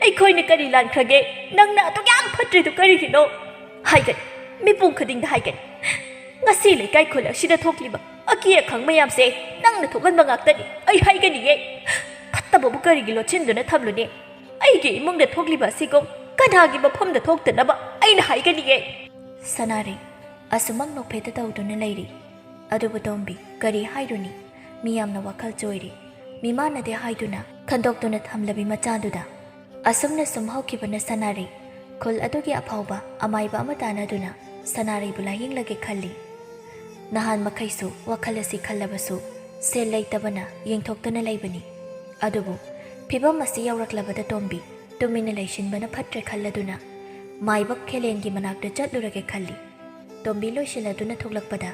ꯑꯩꯈꯣꯏꯅ ꯀꯔꯤ ꯂꯥꯟꯈ꯭ꯔꯒꯦ? ꯅꯪꯅ ꯑꯗꯨꯛ ꯌꯥꯝ ꯐꯠꯇ꯭ꯔꯤꯗꯨ ꯀꯔꯤꯒꯤꯅꯣ?" ꯍꯥꯏꯒꯅꯤ, ꯃꯤꯄꯨꯝ ꯈꯨꯗꯤꯡꯗ ꯍꯥꯏꯒꯅꯤ꯫ ꯉꯁꯤ ꯂꯩꯀꯥꯏ ꯈꯨꯜ ꯑꯁꯤꯗ ꯊꯣꯛꯂꯤꯕ ꯑꯀꯤ ꯑꯈꯪ ꯃꯌꯥꯝꯁꯦ ꯅꯪꯅ ꯊꯣꯛꯍꯟꯕ ꯉꯥꯛꯇꯅꯤ꯫ ꯑꯩ ꯍꯥꯏꯒꯅꯤꯌꯦ꯫ ꯐꯠꯇꯕꯕꯨ ꯀꯔꯤꯒꯤ ꯂꯣꯠꯁꯤꯟꯗꯨꯅ ꯊꯝꯂꯨꯅꯤ? ꯑꯩꯒꯤ ꯏꯃꯨꯡꯗ ꯊꯣꯛꯂꯤꯕ ꯑꯁꯤꯒꯨꯝ ꯀꯅꯥꯒꯤ ꯃꯐꯝꯗ ꯊꯣꯛꯇꯅꯕ ꯑꯩꯅ ꯍꯥꯏꯒꯅꯤꯌꯦ꯫ ꯁꯅꯥꯔꯩ ꯑꯁꯨꯃꯛ ꯅꯣꯛꯐꯦꯠꯇ ꯇꯧꯗꯨꯅ ꯂꯩꯔꯤ꯫ ꯑꯗꯨꯕꯨ ꯇꯣꯝꯕꯤ ꯀꯔꯤ ꯍꯥꯏꯔꯨꯅꯤ? ꯃꯤ ꯌꯥꯝꯅ ꯋꯥꯈꯜ ꯆꯣꯏꯔꯤ꯫ ꯃꯤꯃꯥꯟꯅꯗꯦ ꯍꯥꯏꯗꯨꯅ ꯈꯟꯗꯣꯛꯇꯨꯅ ꯊꯝꯂꯕꯤ ꯃꯆꯥꯗꯨꯗ ꯑꯁꯨꯝꯅ ꯁꯨꯝ ꯍꯧꯈꯤꯕꯅ ꯁꯅꯥꯔꯩ ꯈꯨꯜ ꯑꯗꯨꯒꯤ ꯑꯐꯥꯎꯕ ꯑꯃꯥꯏꯕ ꯑꯃ ꯇꯥꯟꯅꯗꯨꯅ ꯁꯅꯥꯔꯩꯕꯨ ꯂꯥꯌꯦꯡꯂꯒꯦ ꯈꯜꯂꯤ꯫ ꯅꯍꯥꯟ ꯃꯈꯩꯁꯨ ꯋꯥꯈꯜ ꯑꯁꯤ ꯈꯜꯂꯕꯁꯨ ꯁꯦꯜ ꯂꯩꯇꯕꯅ ꯌꯦꯡꯊꯣꯛꯇꯅ ꯂꯩꯕꯅꯤ꯫ ꯑꯗꯨꯕꯨ ꯐꯤꯚꯝ ꯑꯁꯤ ꯌꯧꯔꯛꯂꯕꯗ ꯇꯣꯝꯕꯤ ꯇꯨꯃꯤꯟꯅ ꯂꯩꯁꯤꯟꯕꯅ ꯐꯠꯇ꯭ꯔꯦ ꯈꯜꯂꯗꯨꯅ ꯃꯥꯏꯕ ꯈꯦꯂꯦꯟꯒꯤ ꯃꯅꯥꯛꯇ ꯆꯠꯂꯨꯔꯒꯦ ꯈꯜꯂꯤ꯫ ꯇꯣꯝꯕꯤ ꯂꯣꯏꯁꯤꯜꯂꯗꯨꯅ ꯊꯣꯛꯂꯛꯄꯗ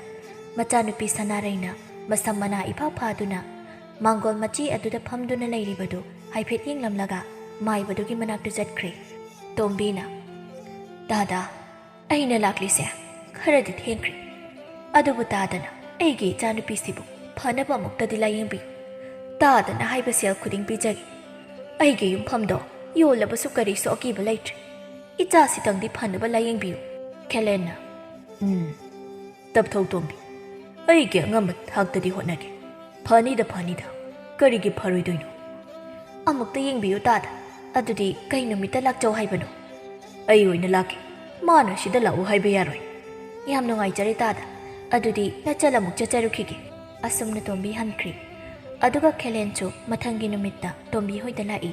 ꯃꯆꯥꯅꯨꯄꯤ ꯁꯅꯥꯔꯩꯅ ꯃꯁꯝ ꯃꯅꯥ ꯏꯐꯥ ꯐꯥꯗꯨꯅ ꯃꯥꯡꯒꯣꯜ ꯃꯆꯤ ꯑꯗꯨꯗ ꯐꯝꯗꯨꯅ ꯂꯩꯔꯤꯕꯗꯨ ꯍꯥꯏꯐꯦꯠ ꯌꯦꯡꯂꯝꯂꯒ ꯃꯥꯏꯕꯗꯨꯒꯤ ꯃꯅꯥꯛꯇ ꯆꯠꯈ꯭ꯔꯦ꯫ ꯇꯣꯝꯕꯤꯅ, "ꯇꯥꯗ, ꯑꯩꯅ ꯂꯥꯛꯂꯤꯁꯦ ꯈꯔꯗꯤ ꯊꯦꯡꯈ꯭ꯔꯦ꯫ ꯑꯗꯨꯕꯨ ꯇꯥꯗꯅ ꯑꯩꯒꯤ ꯏꯆꯥꯅꯨꯄꯤꯁꯤꯕꯨ ꯐꯅꯕ ꯑꯃꯨꯛꯇꯗꯤ ꯂꯥꯌꯦꯡꯕꯤꯌꯨ꯫ ꯇꯥꯗꯅ ꯍꯥꯏꯕ ꯁꯦꯜ ꯈꯨꯗꯤꯡ ꯄꯤꯖꯒꯦ꯫ ꯑꯩꯒꯤ ꯌꯨꯝꯐꯝꯗꯣ ꯌꯣꯜꯂꯕꯁꯨ ꯀꯔꯤꯁꯨ ꯑꯀꯤꯕ ꯂꯩꯇ꯭ꯔꯦ꯫ ꯏꯆꯥꯁꯤꯇꯪꯗꯤ ꯐꯅꯕ ꯂꯥꯌꯦꯡꯕꯤꯌꯨ꯫" ꯈꯦꯂꯦꯟꯅ, "ꯎꯝ, ꯇꯞꯊꯧ ꯇꯣꯝꯕꯤ, ꯑꯩꯒꯤ ꯑꯉꯝꯕ ꯊꯥꯛꯇꯗꯤ ꯍꯣꯠꯅꯒꯦ꯫ ꯐꯅꯤꯗ, ꯐꯅꯤꯗ, ꯀꯔꯤꯒꯤ ꯐꯔꯣꯏꯗꯣꯏꯅꯣ?" "ꯑꯃꯨꯛꯇ ꯌꯦꯡꯕꯤꯌꯨ ꯇꯥꯗ, ꯑꯗꯨꯗꯤ ꯀꯩ ꯅꯨꯃꯤꯠꯇ ꯂꯥꯛꯆꯧ ꯍꯥꯏꯕꯅꯣ?" "ꯑꯩ ꯑꯣꯏꯅ ꯂꯥꯛꯀꯦ, ꯃꯥꯅ ꯁꯤꯗ ꯂꯥꯛꯎ ꯍꯥꯏꯕ ꯌꯥꯔꯣꯏ꯫" "ꯌꯥꯝ ꯅꯨꯡꯉꯥꯏꯖꯔꯦ ꯇꯥꯗ, ꯑꯗꯨꯗꯤ ꯅꯆꯜ ꯑꯃꯨꯛ ꯆꯠꯆꯔꯨꯈꯤꯒꯦ꯫" ꯑꯁꯨꯝꯅ ꯇꯣꯝꯕꯤ ꯍꯟꯈ꯭ꯔꯤ꯫ ꯑꯗꯨꯒ ꯈꯦꯂꯦꯟꯁꯨ ꯃꯊꯪꯒꯤ ꯅꯨꯃꯤꯠꯇ ꯇꯣꯝꯕꯤ ꯍꯣꯏꯗ ꯂꯥꯛꯏ꯫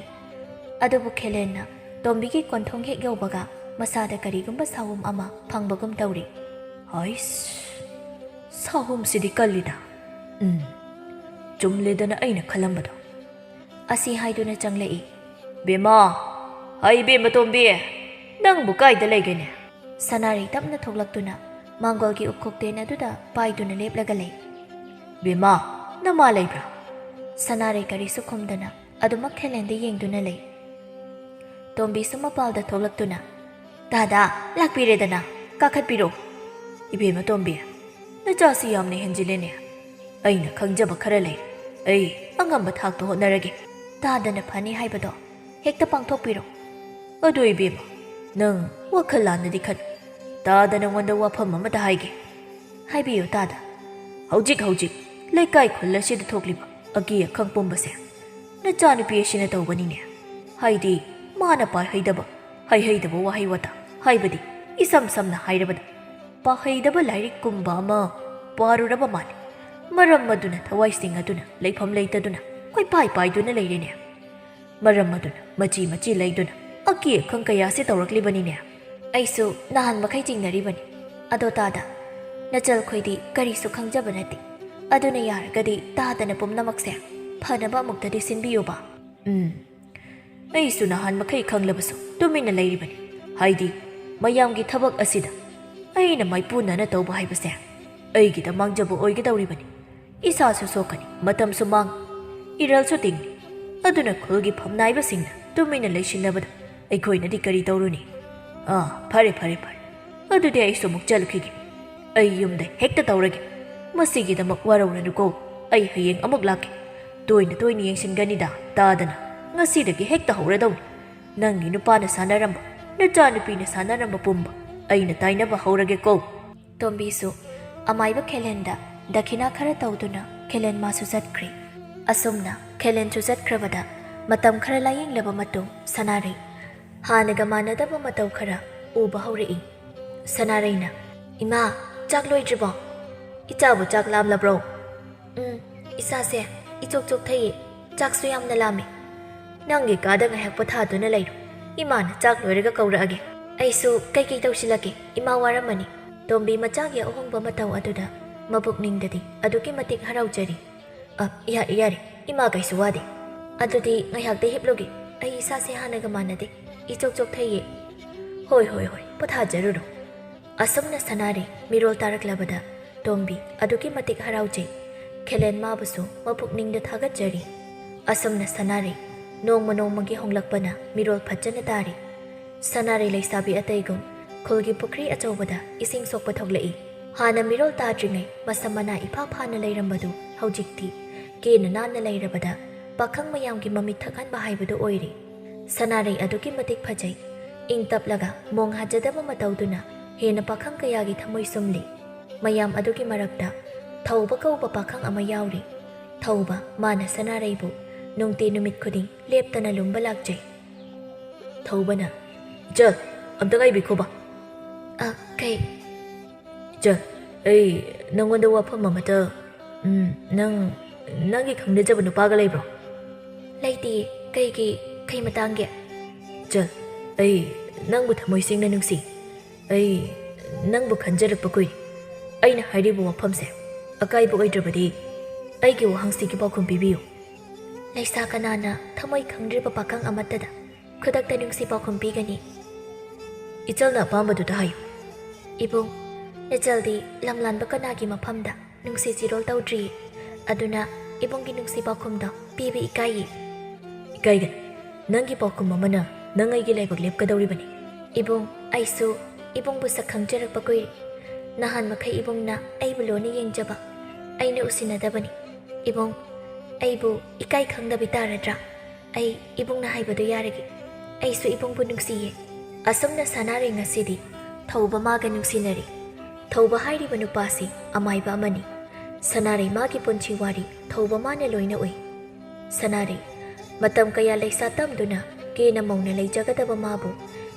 ꯑꯗꯨꯕꯨ ꯈꯦꯂꯦꯟꯅ ꯇꯣꯝꯕꯤꯒꯤ ꯀꯣꯟꯊꯣꯡ ꯍꯦꯛ ꯌꯧꯕꯒ ꯃꯁꯥꯗ ꯀꯔꯤꯒꯨꯝꯕ ꯁꯥꯎꯝ ꯑꯃ ꯐꯪꯕꯒꯨꯝ ꯇꯧꯔꯤ꯫ "ꯍꯩꯁ, ꯁꯥꯍꯨꯝꯁꯤꯗꯤ ꯀꯜꯂꯤꯗ꯫ ꯎꯝ, ꯆꯨꯝꯂꯦꯗꯅ ꯑꯩꯅ ꯈꯜꯂꯝꯕꯗꯣ"꯫ ꯑꯁꯤ ꯍꯥꯏꯗꯨꯅ ꯆꯪꯂꯛꯏ꯫ "ꯕꯦꯝꯃ, ꯍꯩ ꯕꯦꯝꯃ ꯇꯣꯝꯕꯤ, ꯅꯪꯕꯨ ꯀꯥꯏꯗ ꯂꯩꯒꯦꯅꯦ?" ꯁꯅꯥꯔꯩ ꯇꯞꯅ ꯊꯣꯛꯂꯛꯇꯨꯅ ꯃꯥꯡꯒꯣꯜꯒꯤ ꯎꯈꯣꯛꯇꯦꯟ ꯑꯗꯨꯗ ꯄꯥꯏꯗꯨꯅ ꯂꯦꯞꯂꯒ ꯂꯩ꯫ "ꯕꯦꯝꯃ, ꯅꯃꯥ ꯂꯩꯕ꯭ꯔꯥ?" ꯁꯅꯥꯔꯩ ꯀꯔꯤꯁꯨ ꯈꯨꯝꯗꯅ ꯑꯗꯨꯃꯛ ꯈꯦꯂꯦꯟꯗ ꯌꯦꯡꯗꯨꯅ ꯂꯩ꯫ ꯇꯣꯝꯕꯤꯁꯨ ꯃꯄꯥꯜꯗ ꯊꯣꯛꯂꯛꯇꯨꯅ, "ꯗꯥꯗꯥ, ꯂꯥꯛꯄꯤꯔꯦꯗꯅ, ꯀꯥꯈꯠꯄꯤꯔꯣ꯫ ꯏꯕꯦꯝꯃ ꯇꯣꯝꯕꯤ, ꯅꯆꯥꯁꯤ ꯌꯥꯝꯅ ꯍꯦꯟꯖꯤꯜꯂꯦꯅꯦ꯫ ꯑꯩꯅ ꯈꯪꯖꯕ ꯈꯔ ꯂꯩ꯫ ꯑꯩ ꯑꯉꯝꯕ ꯊꯥꯛꯇ ꯍꯣꯠꯅꯔꯒꯦ꯫ ꯇꯥꯗꯅ ꯐꯅꯤ ꯍꯥꯏꯕꯗꯣ ꯍꯦꯛꯇ ꯄꯥꯡꯊꯣꯛꯄꯤꯔꯣ꯫ ꯑꯗꯨ ꯏꯕꯦꯝꯃ, ꯅꯪ ꯋꯥꯈꯜ ꯂꯥꯟꯅꯗꯤ ꯈꯟ꯫ ꯇꯥꯗ ꯅꯉꯣꯟꯗ ꯋꯥꯐꯝ ꯑꯃꯗ ꯍꯥꯏꯒꯦ"꯫ "ꯍꯥꯏꯕꯤꯌꯨ ꯇꯥꯗ"꯫ "ꯍꯧꯖꯤꯛ ꯍꯧꯖꯤꯛ ꯂꯩꯀꯥꯏ ꯈꯨꯜ ꯑꯁꯤꯗ ꯊꯣꯛꯂꯤꯕ ꯑꯀꯤ ꯑꯈꯪ ꯄꯨꯝꯕꯁꯦ ꯅꯆꯥꯅꯨꯄꯤ ꯑꯁꯤꯅ ꯇꯧꯕꯅꯤꯅꯦ꯫ ꯍꯥꯏꯗꯤ ꯃꯥꯅ ꯄꯥꯏꯍꯩꯗꯕ, ꯍꯩꯍꯩꯗꯕ ꯋꯥꯍꯩ ꯋꯥꯇꯥ, ꯍꯥꯏꯕꯗꯤ ꯏꯁꯝ ꯁꯝꯅ ꯍꯥꯏꯔꯕꯗ ꯄꯥꯍꯩꯗꯕ ꯂꯥꯏꯔꯤꯛꯀꯨꯝꯕ ꯑꯃ ꯄꯥꯔꯨꯔꯕ ꯃꯥꯜꯂꯤ꯫ ꯃꯔꯝ ꯑꯗꯨꯅ ꯊꯋꯥꯏꯁꯤꯡ ꯑꯗꯨꯅ ꯂꯩꯐꯝ ꯂꯩꯇꯗꯨꯅ ꯀꯣꯏꯄꯥꯏ ꯄꯥꯏꯗꯨꯅ ꯂꯩꯔꯦꯅꯦ꯫ ꯃꯔꯝ ꯑꯗꯨꯅ ꯃꯆꯤ ꯃꯆꯤ ꯂꯩꯗꯨꯅ ꯑꯀꯤ ꯑꯈꯪ ꯀꯌꯥꯁꯤ ꯇꯧꯔꯛꯂꯤꯕꯅꯤꯅꯦ"꯫ "ꯑꯩꯁꯨ ꯅꯍꯥꯟ ꯃꯈꯩ ꯆꯤꯡꯅꯔꯤꯕꯅꯤ꯫ ꯑꯗꯣ ꯇꯥꯗ, ꯅꯆꯜꯈꯣꯏꯗꯤ ꯀꯔꯤꯁꯨ ꯈꯪꯖꯕ ꯅꯠꯇꯦ꯫ ꯑꯗꯨꯅ ꯌꯥꯔꯒꯗꯤ ꯇꯥꯗꯅ ꯄꯨꯝꯅꯃꯛꯁꯦ ꯐꯅꯕ ꯑꯃꯨꯛꯇꯗꯤ ꯁꯤꯟꯕꯤꯌꯨꯕ"꯫ "ꯎꯝ, ꯑꯩꯁꯨ ꯅꯍꯥꯟ ꯃꯈꯩ ꯈꯪꯂꯕꯁꯨ ꯇꯨꯃꯤꯟꯅ ꯂꯩꯔꯤꯕꯅꯤ꯫ ꯍꯥꯏꯗꯤ ꯃꯌꯥꯝꯒꯤ ꯊꯕꯛ ꯑꯁꯤꯗ ꯑꯩꯅ ꯃꯥꯏꯄꯨꯅꯅ ꯇꯧꯕ ꯍꯥꯏꯕꯁꯦ ꯑꯩꯒꯤꯗ ꯃꯥꯡꯖꯕ ꯑꯣꯏꯒꯗꯧꯔꯤꯕꯅꯤ꯫ ꯏꯁꯥꯁꯨ ꯁꯣꯛꯀꯅꯤ, ꯃꯇꯝꯁꯨ ꯃꯥꯡ, ꯏꯔꯜꯁꯨ ꯇꯤꯡꯅꯤ꯫ ꯑꯗꯨꯅ ꯈꯨꯜꯒꯤ ꯐꯝꯅꯥꯏꯕꯁꯤꯡꯅ ꯇꯨꯃꯤꯟꯅ ꯂꯩꯁꯤꯟꯅꯕꯗ ꯑꯩꯈꯣꯏꯅꯗꯤ ꯀꯔꯤ ꯇꯧꯔꯨꯅꯤ? ꯑꯥ, ꯐꯔꯦ, ꯐꯔꯦ, ꯐꯔꯦ꯫ ꯑꯗꯨꯗꯤ ꯑꯩꯁꯨ ꯑꯃꯨꯛ ꯆꯠꯂꯨꯈꯤꯒꯦ꯫ ꯑꯩ ꯌꯨꯝꯗ ꯍꯦꯛꯇ ꯇꯧꯔꯒꯦ꯫ ꯃꯁꯤꯒꯤꯗꯃꯛ ꯋꯥꯔꯧꯔꯅꯨꯀꯣ꯫ ꯑꯩ ꯍꯌꯦꯡ ꯑꯃꯨꯛ ꯂꯥꯛꯀꯦ꯫ ꯇꯣꯏꯅ ꯇꯣꯏꯅ ꯌꯦꯡꯁꯤꯟꯒꯅꯤꯗ, ꯇꯥꯗꯅ꯫ ꯉꯁꯤꯗꯒꯤ ꯍꯦꯛꯇ ꯍꯧꯔꯗꯧꯅꯤ꯫ ꯅꯪꯒꯤ ꯅꯨꯄꯥꯅ ꯁꯥꯟꯅꯔꯝꯕ, ꯅꯆꯥꯅꯨꯄꯤꯅ ꯁꯥꯟꯅꯔꯝꯕ ꯄꯨꯝꯕ ꯑꯩꯅ ꯇꯥꯏꯅꯕ ꯍꯧꯔꯒꯦꯀꯣ"꯫ ꯇꯣꯝꯕꯤꯁꯨ ꯑꯃꯥꯏꯕ ꯈꯦꯂꯦꯟꯗ ꯗꯈꯤꯅꯥ ꯈꯔ ꯇꯧꯗꯨꯅ ꯈꯦꯂꯦꯟ ꯃꯥꯁꯨ ꯆꯠꯈ꯭ꯔꯦ꯫ ꯑꯁꯨꯝꯅ ꯈꯦꯂꯦꯟꯁꯨ ꯆꯠꯈ꯭ꯔꯕꯗ ꯃꯇꯝ ꯈꯔ ꯂꯥꯌꯦꯡꯂꯕ ꯃꯇꯨꯡ ꯁꯅꯥꯔꯩ ꯍꯥꯟꯅꯒ ꯃꯥꯟꯅꯗꯕ ꯃꯇꯧ ꯈꯔ ꯎꯕ ꯍꯧꯔꯛꯏ꯫ ꯁꯅꯥꯔꯩꯅ, "ꯏꯃꯥ, ꯆꯥꯛ ꯂꯣꯏꯗ꯭ꯔꯤꯕꯣ? ꯏꯆꯥꯕꯨ ꯆꯥꯛ ꯂꯥꯝꯂꯕ꯭ꯔꯣ?" "ꯎꯝ, ꯏꯁꯥꯁꯦ ꯏꯆꯣꯛ ꯆꯣꯛꯊꯩꯌꯦ꯫ ꯆꯥꯛꯁꯨ ꯌꯥꯝꯅ ꯂꯥꯝꯃꯦ꯫ ꯅꯪꯒꯤ ꯀꯥꯗ ꯉꯥꯏꯍꯥꯛ ꯄꯣꯊꯥꯗꯨꯅ ꯂꯩꯔꯣ꯫ ꯏꯃꯥꯅ ꯆꯥꯛ ꯂꯣꯏꯔꯒ ꯀꯧꯔꯛꯑꯒꯦ꯫ ꯑꯩꯁꯨ ꯀꯩꯀꯩ ꯇꯧꯁꯤꯜꯂꯛꯀꯦ, ꯏꯃꯥ ꯋꯥꯔꯝꯃꯅꯤ"꯫ ꯇꯣꯝꯕꯤ ꯃꯆꯥꯒꯤ ꯑꯍꯣꯡꯕ ꯃꯇꯧ ꯑꯗꯨꯗ ꯃꯄꯨꯛꯅꯤꯡꯗꯗꯤ ꯑꯗꯨꯛꯀꯤ ꯃꯇꯤꯛ ꯍꯔꯥꯎꯖꯔꯤ꯫ "ꯑ, ꯌꯥꯔꯦ, ꯌꯥꯔꯦ, ꯏꯃꯥ ꯀꯩꯁꯨ ꯋꯥꯗꯦ꯫ ꯑꯗꯨꯗꯤ ꯉꯥꯏꯍꯥꯛꯇ ꯍꯤꯞꯂꯨꯒꯦ, ꯑꯩ ꯏꯁꯥꯁꯦ ꯍꯥꯟꯅꯒ ꯃꯥꯟꯅꯗꯦ, ꯏꯆꯣꯛ ꯆꯣꯛꯊꯩꯌꯦ꯫" "ꯍꯣꯏ, ꯍꯣꯏ, ꯍꯣꯏ, ꯄꯣꯊꯥꯖꯔꯨꯔꯣ꯫" ꯑꯁꯨꯝꯅ ꯁꯅꯥꯔꯩ ꯃꯤꯔꯣꯜ ꯇꯥꯔꯛꯂꯕꯗ ꯇꯣꯝꯕꯤ ꯑꯗꯨꯛꯀꯤ ꯃꯇꯤꯛ ꯍꯔꯥꯎꯖꯩ꯫ ꯈꯦꯂꯦꯟ ꯃꯥꯕꯨꯁꯨ ꯃꯄꯨꯛꯅꯤꯡꯗ ꯊꯥꯒꯠꯆꯔꯤ꯫ ꯑꯁꯨꯝꯅ ꯁꯅꯥꯔꯩ ꯅꯣꯡꯃ ꯅꯣꯡꯃꯒꯤ ꯍꯣꯡꯂꯛꯄꯅ ꯃꯤꯔꯣꯜ ꯐꯖꯅ ꯇꯥꯔꯤ꯫ ꯁꯅꯥꯔꯩ ꯂꯩꯁꯥꯕꯤ ꯑꯇꯩꯒꯨꯝ ꯈꯨꯜꯒꯤ ꯄꯨꯈ꯭ꯔꯤ ꯑꯆꯧꯕꯗ ꯏꯁꯤꯡ ꯁꯣꯛꯄ ꯊꯣꯛꯂꯛꯏ꯫ ꯍꯥꯟꯅ ꯃꯤꯔꯣꯜ ꯇꯥꯗ꯭ꯔꯤꯉꯩ ꯃꯁꯝ ꯃꯅꯥ ꯏꯐꯥ ꯐꯥꯅ ꯂꯩꯔꯝꯕꯗꯨ ꯍꯧꯖꯤꯛꯇꯤ ꯀꯦꯅ ꯅꯥꯟꯅ ꯂꯩꯔꯕꯗ ꯄꯥꯈꯪ ꯃꯌꯥꯝꯒꯤ ꯃꯃꯤꯠ ꯊꯛꯍꯟꯕ ꯍꯥꯏꯕꯗꯨ ꯑꯣꯏꯔꯤ꯫ ꯁꯅꯥꯔꯩ ꯑꯗꯨꯛꯀꯤ ꯃꯇꯤꯛ ꯐꯖꯩ꯫ ꯏꯪ ꯇꯞꯂꯒ ꯃꯣꯡ ꯍꯥꯖꯗꯕ ꯃꯇꯧꯗꯨꯅ ꯍꯦꯟꯅ ꯄꯥꯈꯪ ꯀꯌꯥꯒꯤ ꯊꯃꯣꯏ ꯁꯨꯝꯂꯤ꯫ ꯃꯌꯥꯝ ꯑꯗꯨꯒꯤ ꯃꯔꯛꯇ ꯊꯧꯕ ꯀꯧꯕ ꯄꯥꯈꯪ ꯑꯃ ꯌꯥꯎꯔꯤ꯫ ꯊꯧꯕ, ꯃꯥꯅ ꯁꯅꯥꯔꯩꯕꯨ ꯅꯨꯡꯇꯤ ꯅꯨꯃꯤꯠ ꯈꯨꯗꯤꯡ ꯂꯦꯞꯇꯅ ꯂꯨꯝꯕ ꯂꯥꯛꯆꯩ꯫ ꯊꯧꯕꯅ, "ꯏꯆꯜ, ꯑꯝꯇ ꯉꯥꯏꯕꯤꯈꯣꯕ꯫" "ꯑ, ꯀꯩ?" "ꯏꯆꯜ, ꯑꯩ ꯅꯪꯉꯣꯟꯗ ꯋꯥꯐꯝ ꯑꯃꯇ, ꯎꯝ, ꯅꯪ, ꯅꯪꯒꯤ ꯈꯪꯅꯖꯕ ꯅꯨꯄꯥꯒ ꯂꯩꯕ꯭ꯔꯣ?" "ꯂꯩꯇꯤꯌꯦ꯫ ꯀꯩꯒꯤ? ꯀꯩ ꯃꯇꯥꯡꯒꯤ?" "ꯏꯆꯜ, ꯑꯩ ꯅꯪꯕꯨ ꯊꯃꯣꯏ ꯁꯦꯡꯅ ꯅꯨꯡꯁꯤ꯫ ꯑꯩ ꯅꯪꯕꯨ ꯈꯟꯖꯔꯛꯄ ꯀꯨꯏꯔꯦ꯫ ꯑꯩꯅ ꯍꯥꯏꯔꯤꯕ ꯋꯥꯐꯝꯁꯦ ꯑꯀꯥꯏꯕ ꯑꯣꯏꯗ꯭ꯔꯕꯗꯤ ꯑꯩꯒꯤ ꯋꯥꯍꯪꯁꯤꯒꯤ ꯄꯥꯎꯈꯨꯝ ꯄꯤꯕꯤꯌꯨ꯫" "ꯂꯩꯁꯥ ꯀꯅꯥꯅ ꯊꯃꯣꯏ ꯈꯪꯗ꯭ꯔꯤꯕ ꯄꯥꯈꯪ ꯑꯃꯠꯇꯗ ꯈꯨꯗꯛꯇ ꯅꯨꯡꯁꯤ ꯄꯥꯎꯈꯨꯝ ꯄꯤꯒꯅꯤ?" "ꯏꯆꯜꯅ ꯑꯄꯥꯝꯕꯗꯨꯗ ꯍꯥꯏꯌꯨ꯫" "ꯏꯕꯨꯡ, ꯅꯆꯜꯗꯤ ꯂꯝꯂꯥꯟꯕ ꯀꯅꯥꯒꯤ ꯃꯐꯝꯗ ꯅꯨꯡꯁꯤ ꯆꯤꯔꯣꯜ ꯇꯧꯗ꯭ꯔꯤ꯫ ꯑꯗꯨꯅ ꯏꯕꯨꯡꯒꯤ ꯅꯨꯡꯁꯤ ꯄꯥꯎꯈꯨꯝꯗꯣ ꯄꯤꯕ ꯏꯀꯥꯏꯌꯦ꯫" "ꯏꯀꯥꯏꯒꯅꯨ꯫ ꯅꯪꯒꯤ ꯄꯥꯎꯈꯨꯝ ꯑꯃꯅ ꯅꯪ ꯑꯩꯒꯤ ꯂꯥꯏꯕꯛ ꯂꯦꯞꯀꯗꯧꯔꯤꯕꯅꯤ꯫" "ꯏꯕꯨꯡ, ꯑꯩꯁꯨ ꯏꯕꯨꯡꯕꯨ ꯁꯛ ꯈꯪꯖꯔꯛꯄ ꯀꯨꯏꯔꯦ꯫ ꯅꯍꯥꯟ ꯃꯈꯩ ꯏꯕꯨꯡꯅ ꯑꯩꯕꯨ ꯂꯣꯟꯅ ꯌꯦꯡꯖꯕ, ꯑꯩꯅ ꯎꯁꯤꯟꯅꯗꯕꯅꯤ꯫ ꯏꯕꯨꯡ, ꯑꯩꯕꯨ ꯏꯀꯥꯏ ꯈꯪꯗꯕꯤ ꯇꯥꯔꯗ꯭ꯔꯥ? ꯑꯩ ꯏꯕꯨꯡꯅ ꯍꯥꯏꯕꯗꯨ ꯌꯥꯔꯒꯦ꯫ ꯑꯩꯁꯨ ꯏꯕꯨꯡꯕꯨ ꯅꯨꯡꯁꯤꯌꯦ꯫" ꯑꯁꯨꯝꯅ ꯁꯅꯥꯔꯩ ꯉꯁꯤꯗꯤ ꯊꯧꯕ ꯃꯥꯒ ꯅꯨꯡꯁꯤꯅꯔꯤ꯫ ꯊꯧꯕ ꯍꯥꯏꯔꯤꯕ ꯅꯨꯄꯥꯁꯤ ꯑꯃꯥꯏꯕ ꯑꯃꯅꯤ꯫ ꯁꯅꯥꯔꯩ ꯃꯥꯒꯤ ꯄꯨꯟꯁꯤ ꯋꯥꯔꯤ ꯊꯧꯕ ꯃꯥꯅ ꯂꯣꯏꯅ ꯎꯏ꯫ ꯁꯅꯥꯔꯩ ꯃꯇꯝ ꯀꯌꯥ ꯂꯩꯁꯥ ꯇꯝꯗꯨꯅ ꯀꯦꯅ ꯃꯧꯅ ꯂꯩꯖꯒꯗꯕ ꯃꯥꯕꯨ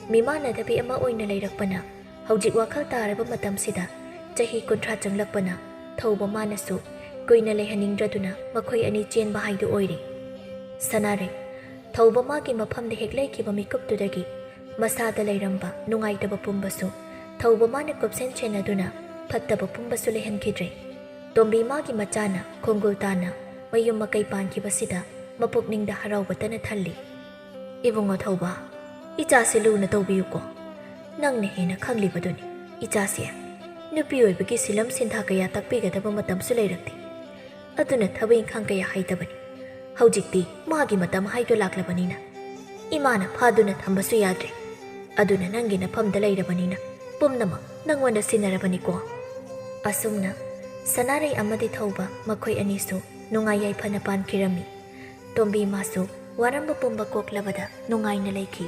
ꯃꯤꯃꯥꯟꯅꯗꯕꯤ ꯑꯃ ꯑꯣꯏꯅ ꯂꯩꯔꯛꯄꯅ ꯍꯧꯖꯤꯛ ꯋꯥꯈꯜ ꯇꯥꯔꯕ ꯃꯇꯝꯁꯤꯗ ꯆꯍꯤ ꯀꯨꯟꯊ꯭ꯔꯥ ꯆꯪꯂꯛꯄꯅ ꯊꯧꯕ ꯃꯥꯅꯁꯨ ꯀꯨꯏꯅ ꯂꯩꯍꯟꯅꯤꯡꯗ꯭ꯔꯗꯨꯅ ꯃꯈꯣꯏ ꯑꯅꯤ ꯆꯦꯟꯕ ꯍꯥꯏꯗꯨ ꯑꯣꯏꯔꯦ꯫ ꯁꯅꯥꯔꯩ ꯊꯧꯕ ꯃꯥꯒꯤ ꯃꯐꯝꯗ ꯍꯦꯛ ꯂꯩꯈꯤꯕ ꯃꯤꯀꯨꯞꯇꯨꯗꯒꯤ ꯃꯁꯥꯗ ꯂꯩꯔꯝꯕ ꯅꯨꯡꯉꯥꯏꯇꯕ ꯄꯨꯝꯕꯁꯨ ꯊꯧꯕ ꯃꯥꯅ ꯀꯨꯞꯁꯦꯟ ꯁꯦꯟꯅꯗꯨꯅ ꯐꯠꯇꯕ ꯄꯨꯝꯕꯁꯨ ꯂꯩꯍꯟꯈꯤꯗ꯭ꯔꯦ꯫ ꯇꯣꯝꯕꯤ ꯃꯥꯒꯤ ꯃꯆꯥꯅ ꯈꯣꯡꯒꯨꯜ ꯇꯥꯅ ꯃꯌꯨꯝ ꯃꯀꯩ ꯄꯥꯟꯈꯤꯕꯁꯤꯗ ꯃꯄꯨꯛꯅꯤꯡꯗ ꯍꯔꯥꯎꯕꯇꯅ ꯊꯜꯂꯤ꯫ "ꯏꯕꯨꯡꯉꯣ ꯊꯧꯕ, ꯏꯆꯥꯁꯤ ꯂꯨꯅ ꯇꯧꯕꯤꯌꯨꯀꯣ꯫ ꯅꯪꯅ ꯍꯦꯟꯅ ꯈꯪꯂꯤꯕꯗꯨꯅꯤ, ꯏꯆꯥꯁꯦ ꯅꯨꯄꯤ ꯑꯣꯏꯕꯒꯤ ꯁꯤꯂꯝ ꯁꯤꯟꯊꯥ ꯀꯌꯥ ꯇꯥꯛꯄꯤꯒꯗꯕ ꯃꯇꯝꯁꯨ ꯂꯩꯔꯛꯇꯦ꯫ ꯑꯗꯨꯅ ꯊꯕꯛ ꯏꯪꯈꯥꯡ ꯀꯌꯥ ꯍꯩꯇꯕꯅꯤ꯫ ꯍꯧꯖꯤꯛꯇꯤ ꯃꯥꯒꯤ ꯃꯇꯝ ꯍꯥꯏꯗꯣ ꯂꯥꯛꯂꯕꯅꯤꯅ ꯏꯃꯥꯅ ꯐꯥꯗꯨꯅ ꯊꯝꯕꯁꯨ ꯌꯥꯗ꯭ꯔꯦ꯫ ꯑꯗꯨꯅ ꯅꯪꯒꯤ ꯅꯐꯝꯗ ꯂꯩꯔꯕꯅꯤꯅ ꯄꯨꯝꯅꯃꯛ ꯅꯪꯉꯣꯟꯗ ꯁꯤꯟꯅꯔꯕꯅꯤꯀꯣ?" ꯑꯁꯨꯝꯅ ꯁꯅꯥꯔꯩ ꯑꯃꯗꯤ ꯊꯧꯕ ꯃꯈꯣꯏ ꯑꯅꯤꯁꯨ ꯅꯨꯡꯉꯥꯏ ꯌꯥꯏꯐꯅ ꯄꯥꯟꯈꯤꯔꯝꯃꯤ꯫ ꯇꯣꯝꯕꯤ ꯃꯥꯁꯨ ꯋꯥꯔꯝꯕ ꯄꯨꯝꯕ ꯀꯣꯛꯂꯕꯗ ꯅꯨꯡꯉꯥꯏꯅ ꯂꯩꯈꯤ꯫